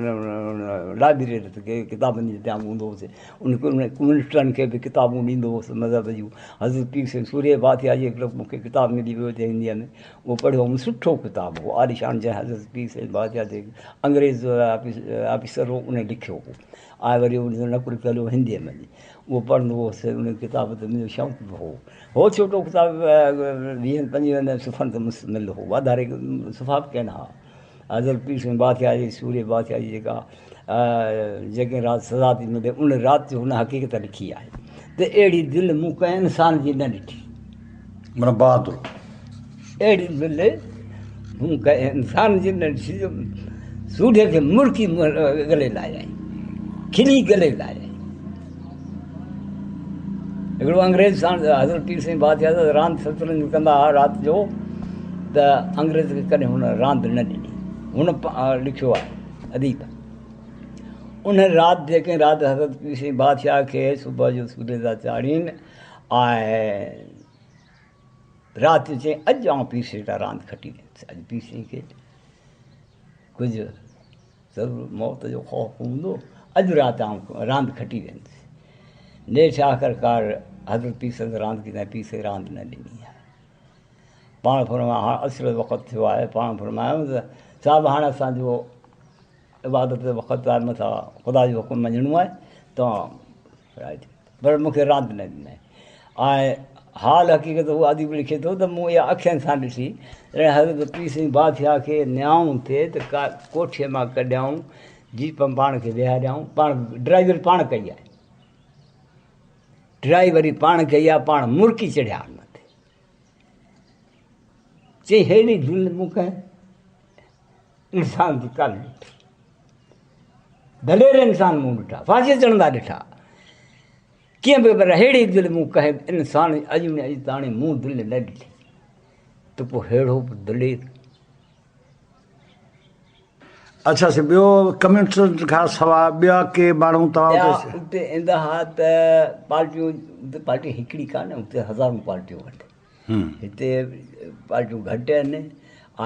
لائبريري تي ڪتابن جي ٽائيم هوندو هوس ان ڪميونسٽن کي به ڪتابون ڏيندو هوس مذهب جون حضرت پير سائين سورهيه بادشاهه جي هڪڙو مون کي ڪتاب ملي ويو هتي هنديء ۾ اهو پڙهيو هوم سٺو ڪتاب هو عاليشان جنهن حضرت پير سائين بادشاهه تي انگريز آفيسر هو ان لکيو هو آء وري ان جو نقل ڪيل هو هنديء ۾ اهو پڙهندو هوس. ان ڪتاب تي منهنجو شوق به هو. هو ڇوٽو ڪتاب ويهن پنجويهن صفحن تي مشتمل هو. واڌاري صفحا به ڪين ها. حضرت پير سائين بادشاهه جي سورهيه بادشاهه جي جيڪا جيڪي رات سزا ٿي ملي ان رات جو هن حقيقت لکي آهي ته اهڙي دل مون ڪنهن انسان جي نه ڏٺي. معنيٰ بهادر. اهڙي دل مون ڪنهن انسان جي نه ڏٺي جو سوڍي کي مرڪي ڳلي لايائين، کلي ڳلي لايائين. هڪڙو انگريز سان حضرت پير سائين بادشاهه سان راند شطرنج ڪندا هئا رات جو ته انگريز کي ڪڏهن هن راند نه ڏني. هن لکيو آهي اديب ان رات جيڪي رات حضرت پير سائين بادشاهه کي صبح جو سوڍي تان چاڙهين ۽ رات جو چيائين اڄ آئون پير سائين تان راند کٽي ويندس. اڄ پير سائين کي ڪجهه ضرور موت جو خوف هوندو، اڄ رات آئون راند کٽي ويندس. نيٺ آخرڪار حضرت پير سائين راند کٽي پير سائين راند نه ڏني آهي. پاڻ فرمايو هاڻ عصر جو وقت ٿيو آهي. پاڻ فرمايو ته صاحب هاڻ اسان جو عبادت جو وقت آهي، مٿان خدا جو حڪم مڃڻو آهي، توهان پر مون کي راند نه ڏنائين. آء حال حقيقت هو اديب لکي ٿو ته مون اها اکين سان ڏٺي، جڏهن حضرت پير سائين بادشاهه کي نيائون ٿي ته ڪوٺيء مان ڪڍيائون، جيپ ۾ پاڻ کي ويهاريائون، پاڻ ڊرائيوري پاڻ ڪئي آهي، ڊرائيوري پاڻ ڪئي آهي، پاڻ مرڪي چڙهيا آهن مٿي. چي ههڙي ذلت مون ڪنهن انسان جي ڪانه ڏٺي. دلير انسان مون ڏٺا، ڦاسيء چڙهندا ڏٺا. ڪيئن به پر ههڙي دل مون ڪنهن به انسان جي اڄ ۾ اڄ تاڻي مون دل نه ڏٺي ته پوء ههڙو به دلير. اڇا سي ٻيو ڪميونسٽن کان سواء ٻيا ڪي ماڻهو توهان ٻيا اتي ايندا ها ته پارٽيون اتي پارٽي هڪڙي ڪانه اتي هزارون پارٽيون آهن. هتي پارٽيون گهٽ آهن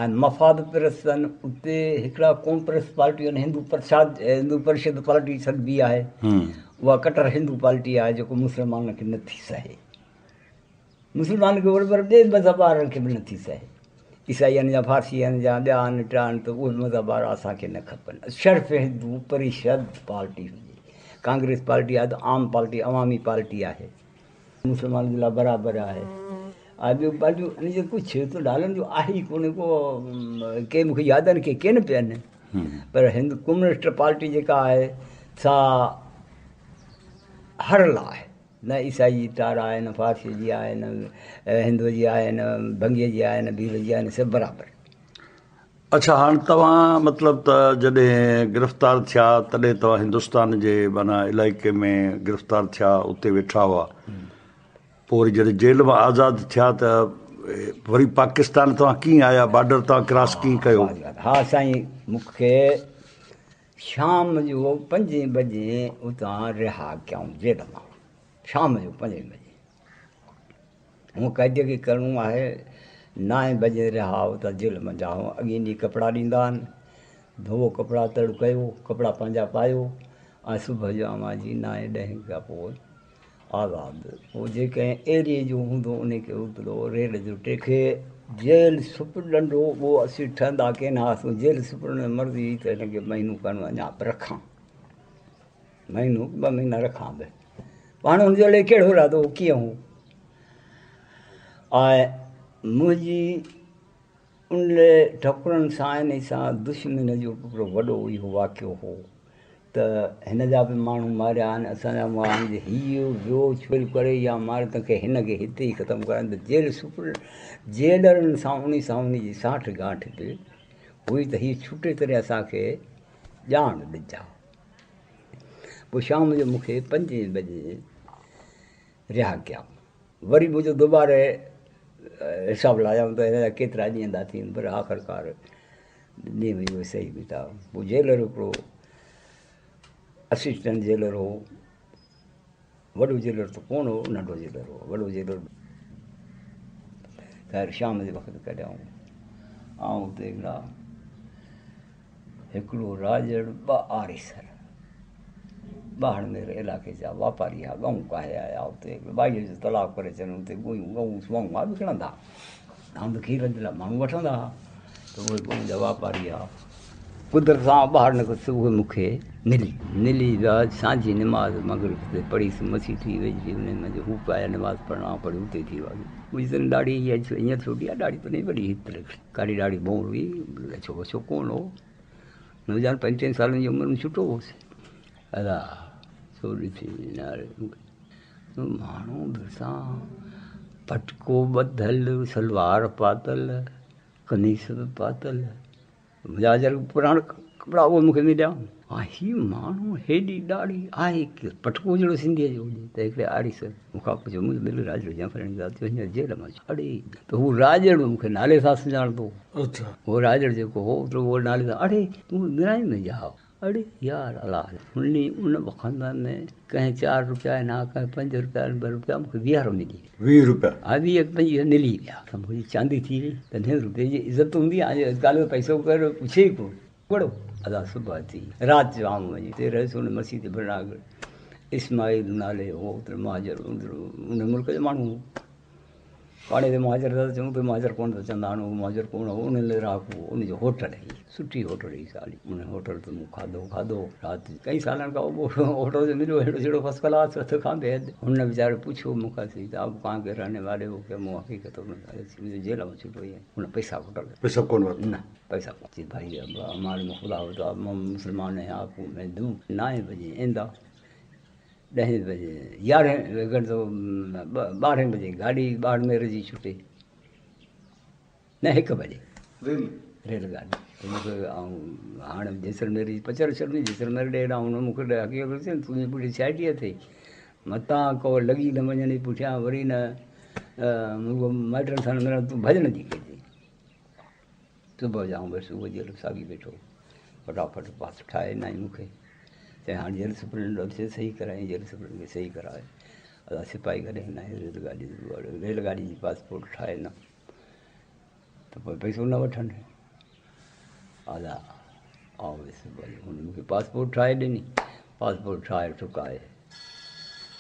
۽ مفاد پرست آهن اتي هڪڙا قوم پرست پارٽيون آهن هندو پرشاد هندو پرشد پارٽي سڏبي آهي اها ڪٽر هندو پارٽي آهي جيڪو مسلمانن کي نٿي سهي مسلمان کي پر ٻئي مذهب وارن کي به نٿي سهي عيسائي آهن يا فارسي آهن يا ٻيا آهن ٽيا آهن ته اهي مذهب وارا اسان کي نه کپن صرف هندو پريشد پارٽي هجي ڪانگريس پارٽي آهي ته عام پارٽي عوامي پارٽي آهي مسلمان جي لاء برابر آهي ۽ ٻيو پنهنجو ان جو ڪجهه ته نالن جو آهي ئي ڪونهي ڪو ڪي مونکي ياد آهن ڪي ڪين پيا آهن پر هند ڪميونسٽ پارٽي جيڪا آهي سا هر لاء آهي نه عيسائي جي تار آهي نه فارسي جي آهي نه هندو جي آهي نه ڀنگي جي آهي نه ڀيل جي آهي نه سڀ برابر. اڇا هاڻ توهان مطلب ته جڏهن گرفتار ٿيا تڏهن توهان هندستان جي معنيٰ علائقي ۾ گرفتار ٿيا اتي ويٺا هئا پوء وري جڏهن جيل مان آزاد ٿيا ته وري پاڪستان توهان ڪيئن آيا بارڊر توهان ڪراس ڪيئن ڪيو؟ ها سائين مون کي شام جو پنجين بجي اتان رها ڪيائون جيل مان شام جو پنجين بجي. هونء قيديء کي ڪرڻو آهي. نائين بجي رهاء ته جيل منجهان اڳئين ڏينهن ڪپڙا ڏيندا آهن. ڌوئو ڪپڙا تڙ ڪيو، ڪپڙا پنهنجا پايو ۽ صبح جو اوهان جي نائين ڏهين کان پوء آزاد. پوء جي ڪنهن ايريي جو هوندو انهي کي اوترو ريل جو ٽيڪس. کي جيل سپرنٽنڊ هو اهو اسين ٺهندا ڪين هئاسون. جيل سپرنٽنڊ جي مرضي هئي ته هن کي مهينو کن اڃا به رکان. مهينو ٻه مهينا رکان به. هاڻي هن جو الائي ڪهڙو ارادو هو ڪيئن هو آء منهنجي ان ٺڪرن سان ان سان دشمني جو هڪڙو وڏو اهو واقعو هو ته هن جا به ماڻهو ماريا آهن اسان جا ماريا آهن هي ويو ڇوڙ ڪري يا ماري تنهن کي هن کي هتي ئي ختم ڪرائين ته جيل سپر جيلرن سان ان سان ان جي ساٺ گانٺ به هئي ته هي ڇٽي تڏهن اسان کي ڄاڻ ڏجا. پوء شام جو مون کي پنجين بجي رها ڪيائون. وري منهنجو دوباره حساب لايائون ته هن جا ڪيترا ڏينهن ٿا ٿين پر آخرڪار ڏينهن اهي صحيح بيٺا. پوء جيلر هڪڙو اسسٽنٽ جيلر هو، وڏو جيلر ته ڪونه هو، ننڍو جيلر هو، وڏو جيلر خير شام جي وقت ڪڍيائون. آئون اتي هڪڙا هڪڙو راڄڙ ٻه آريسر ٻاهڙمير علائقي جا واپاري ها ڳئون ڪاهي آيا اتي ٻائيء جو تلاء ڪري ڇڏيو اتي ڳويون ڳئون سوائون ها وڪڻندا هاڻ ته کير جي لاء ماڻهو وٺندا ها ته اهي ڳئون جا واپاري ها قدرت سان ٻاهر نڪتس اهي مون کي ملي ملي ويا سانجهي نماز مغرب تي پڙهيس مسيت هئي ويجهي انهي منجهه هو پيا آيا نماز پڙهڻ آئون پڙهي اتي ٿي ويس منهنجي تڏهن ڏاڙهي هئي هينئر ڇوٽي آهي ڏاڙهي تڏهن وڏي هيتري ڪاري ڏاڙهي ڀونر هئي، اڇو وڇو ڪونه هو. نوجوان پنجٽيهن سالن جي عمر ۾ ڇٽو هوس. ادا سو ڏسي ماڻهو ڀرسان پٽڪو ٻڌل، سلوار پاتل، قميص به پاتل. منهنجا اجرڪ پراڻا ڪپڙا اهي مون کي مليا. ها هي ماڻهو هيڏي ڏاڙهي آهي ڪير؟ پٽڪو جهڙو سنڌيء جو هجي ته هڪڙي آريسر مون کان پڇيو منهنجو ٻيلي راڄڙ جيان فلاڻي ذات جو هينئر جيل مان ڇو؟ اڙي ته هو راڄڙ به مون کي نالي سان سڃاڻندو هو. هو راڄڙ جيڪو هو اهو نالي سان اڙي تون ميرائي ۾ ڄائو. اڙي يار الا هن ان خاندان ۾ ڪنهن چار روپيا ڏنا ڪنهن پنج روپيا ڏنا ٻه روپيا مون کي ويهارو ملي ويا. ويهه روپيا؟ ها ويهه پنجويهه ملي ويا. منهنجي چاندي ٿي وئي تڏهن روپئي جي عزت هوندي آهي اڄڪالهه پئسو ڪير پڇي ئي ڪونه. وڙو ادا صبح ٿي رات جو آئون وڃي اتي رهيس ان مسيت ڀرڻا اسماعيل نالي هو اتر مهاجر ان ملڪ جو ماڻهو هو. پاڙي تي مهاجر ٿا چئون ته مهاجر ڪونه ٿا چوندا آهن اهو مهاجر ڪونه هو ان رهاڪو هو ان جو هوٽل هئي سٺي هوٽل هئي سالي ان هوٽل تي مون کاڌو کاڌو رات ڪئي سالن کان اهو هوٽل تي مليو اهڙو جهڙو فرسٽ ڪلاس هٿ کان بيحد هن ويچاري پڇيو مون کان سي آپ ڪهان ڪي رهني والي هو ڪي مون حقيقت ان جيل مان ڇٽو آهيان هن پئسا هوٽل پئسا ڪونه ورتا نه پئسا ڪونه چي ڀائي هماري ۾ خدا هو ته مسلمان هين آپ ڪو مين دون نائين بجي ايندا ڏهين بجي يارهين گهنٽو ٻارهين بجي گاڏي ٻاڙمير جي ڇٽي نه هڪ بجي ريل ريل گاڏي ته مون کي آئون هاڻي جيسلمير جي پچر ڇڏي جيسلمير ڏي هيڏانهن هن مون کي حقيقت چئي تنهنجي پٺي سائٽي اٿئي متان ڪو لڳي نه وڃنئي پٺيان وري نه مائٽن سان ملڻ تون ڀڄ نه جي ڪجي صبح جو آئون بس اهو جيل ساڳي ويٺو فٽافٽ پاس ٺاهي ڏنائين مون کي چيائين هاڻي جيل سپرنٽ اچي صحيح ڪرائين جيل سپرنٽ کي صحيح ڪرائي ادا سپاهي گڏ هن ريل گاڏي ريل گاڏي جي پاسپورٽ ٺاهي نه ته پوء پئسو نه وٺن ادا آئون ويس هن مون کي پاسپورٽ ٺاهي ڏني پاسپورٽ ٺاهي ٺڪائي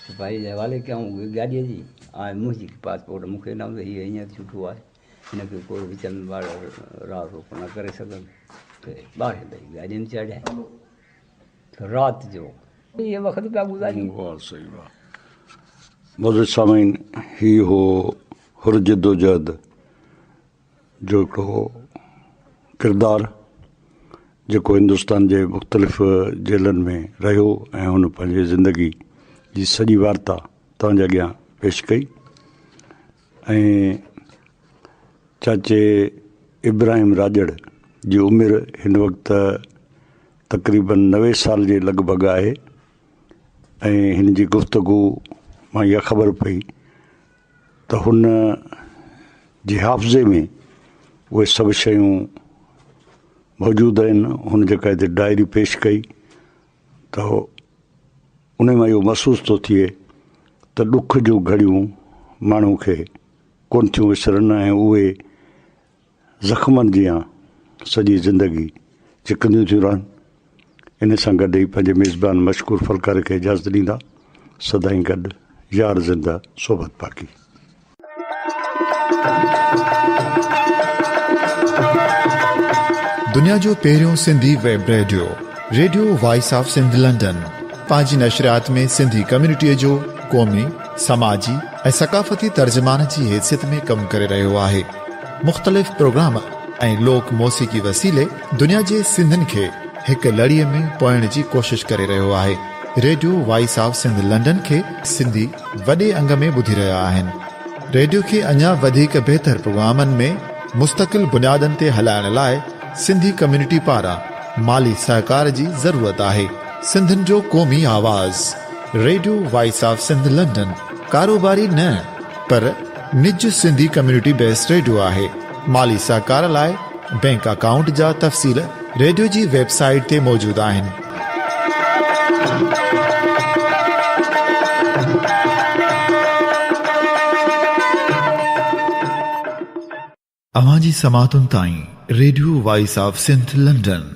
سپاهي جي حوالي ڪيائون گاڏيء جي ۽ منهنجي پاسپورٽ مون کي ڏنائون ته هيء هينئر ڇٽو آهي هن کي ڪو وچ ۾ راهه روڪ نه ڪري سگهن ته ٻارهين بجي گاڏي ۾ چڙهيا ته رات جو اهي وقت پيا گذاريون. واه سائين واه معزز سامعين هي هو حر جدوجهد جو هڪڙو ڪردار جيڪو هندستان جي مختلف جيلن ۾ رهيو ۽ هن پنهنجي زندگي جي سڄي وارتا توهان جي اڳيان پيش ڪئي ۽ چاچي ابراهيم راڄڙ جي عمر هن وقت تقريبن 90 سال جي لڳ ڀڳ آهي ۽ هن جي گفتگو مان اها خبر پئي ته هن جي حافظي ۾ اهي سڀ شيون موجود آهن. هن جيڪا هتي ڊائري پيش ڪئي ته ان مان اهو محسوس ٿو ٿئي ته ڏک جون گهڙيون ماڻهو کي ڪونه ٿيون وسرن ۽ اهي زخمن جيان سڄي زندگي چڪنديون ٿيون رهن. ان سان گڏ ئي پنهنجي ميزبان مشڪور ڦلڪاري کي اجازت ڏيندا. سدائين گڏ يار زنده صحبت باقي. دنيا جو پهريون Sindhi web radio, radio voice of Sindh London, پنهنجي نشريات ۾ سنڌي ڪميونٽيء جو قومي، سماجي ۽ ثقافتي ترجمان جي حيثيت ۾ ڪم ڪري رهيو آهي. مختلف پروگرام ۽ لوڪ موسيقي وسيلي دنيا جي سنڌين کي هڪ لڙيء ۾ پوئڻ جي ڪوشش ڪري رهيو آهي. Radio voice of Sindh London کي سنڌي وڏي انگ ۾ ٻڌي رهيا آهن. ريڊيو کي اڃا وڌيڪ بهتر پروگرامن ۾ مستقل بنيادن تي هلائڻ لاء سنڌي ڪميونٽي پاران مالي سهڪار جي ضرورت آهي. سنڌين جو قومي آواز radio voice of Sindh London ڪاروباري نه پر نج سنڌي ڪميونٽي بيسڊ ريڊيو آهي. مالي سهڪار لاء بينڪ اڪائونٽ جا تفصيل ريڊيو جي ويب سائيٽ تي موجود آهن. اوهان جي سماعتن تائين radio voice of Sindh London.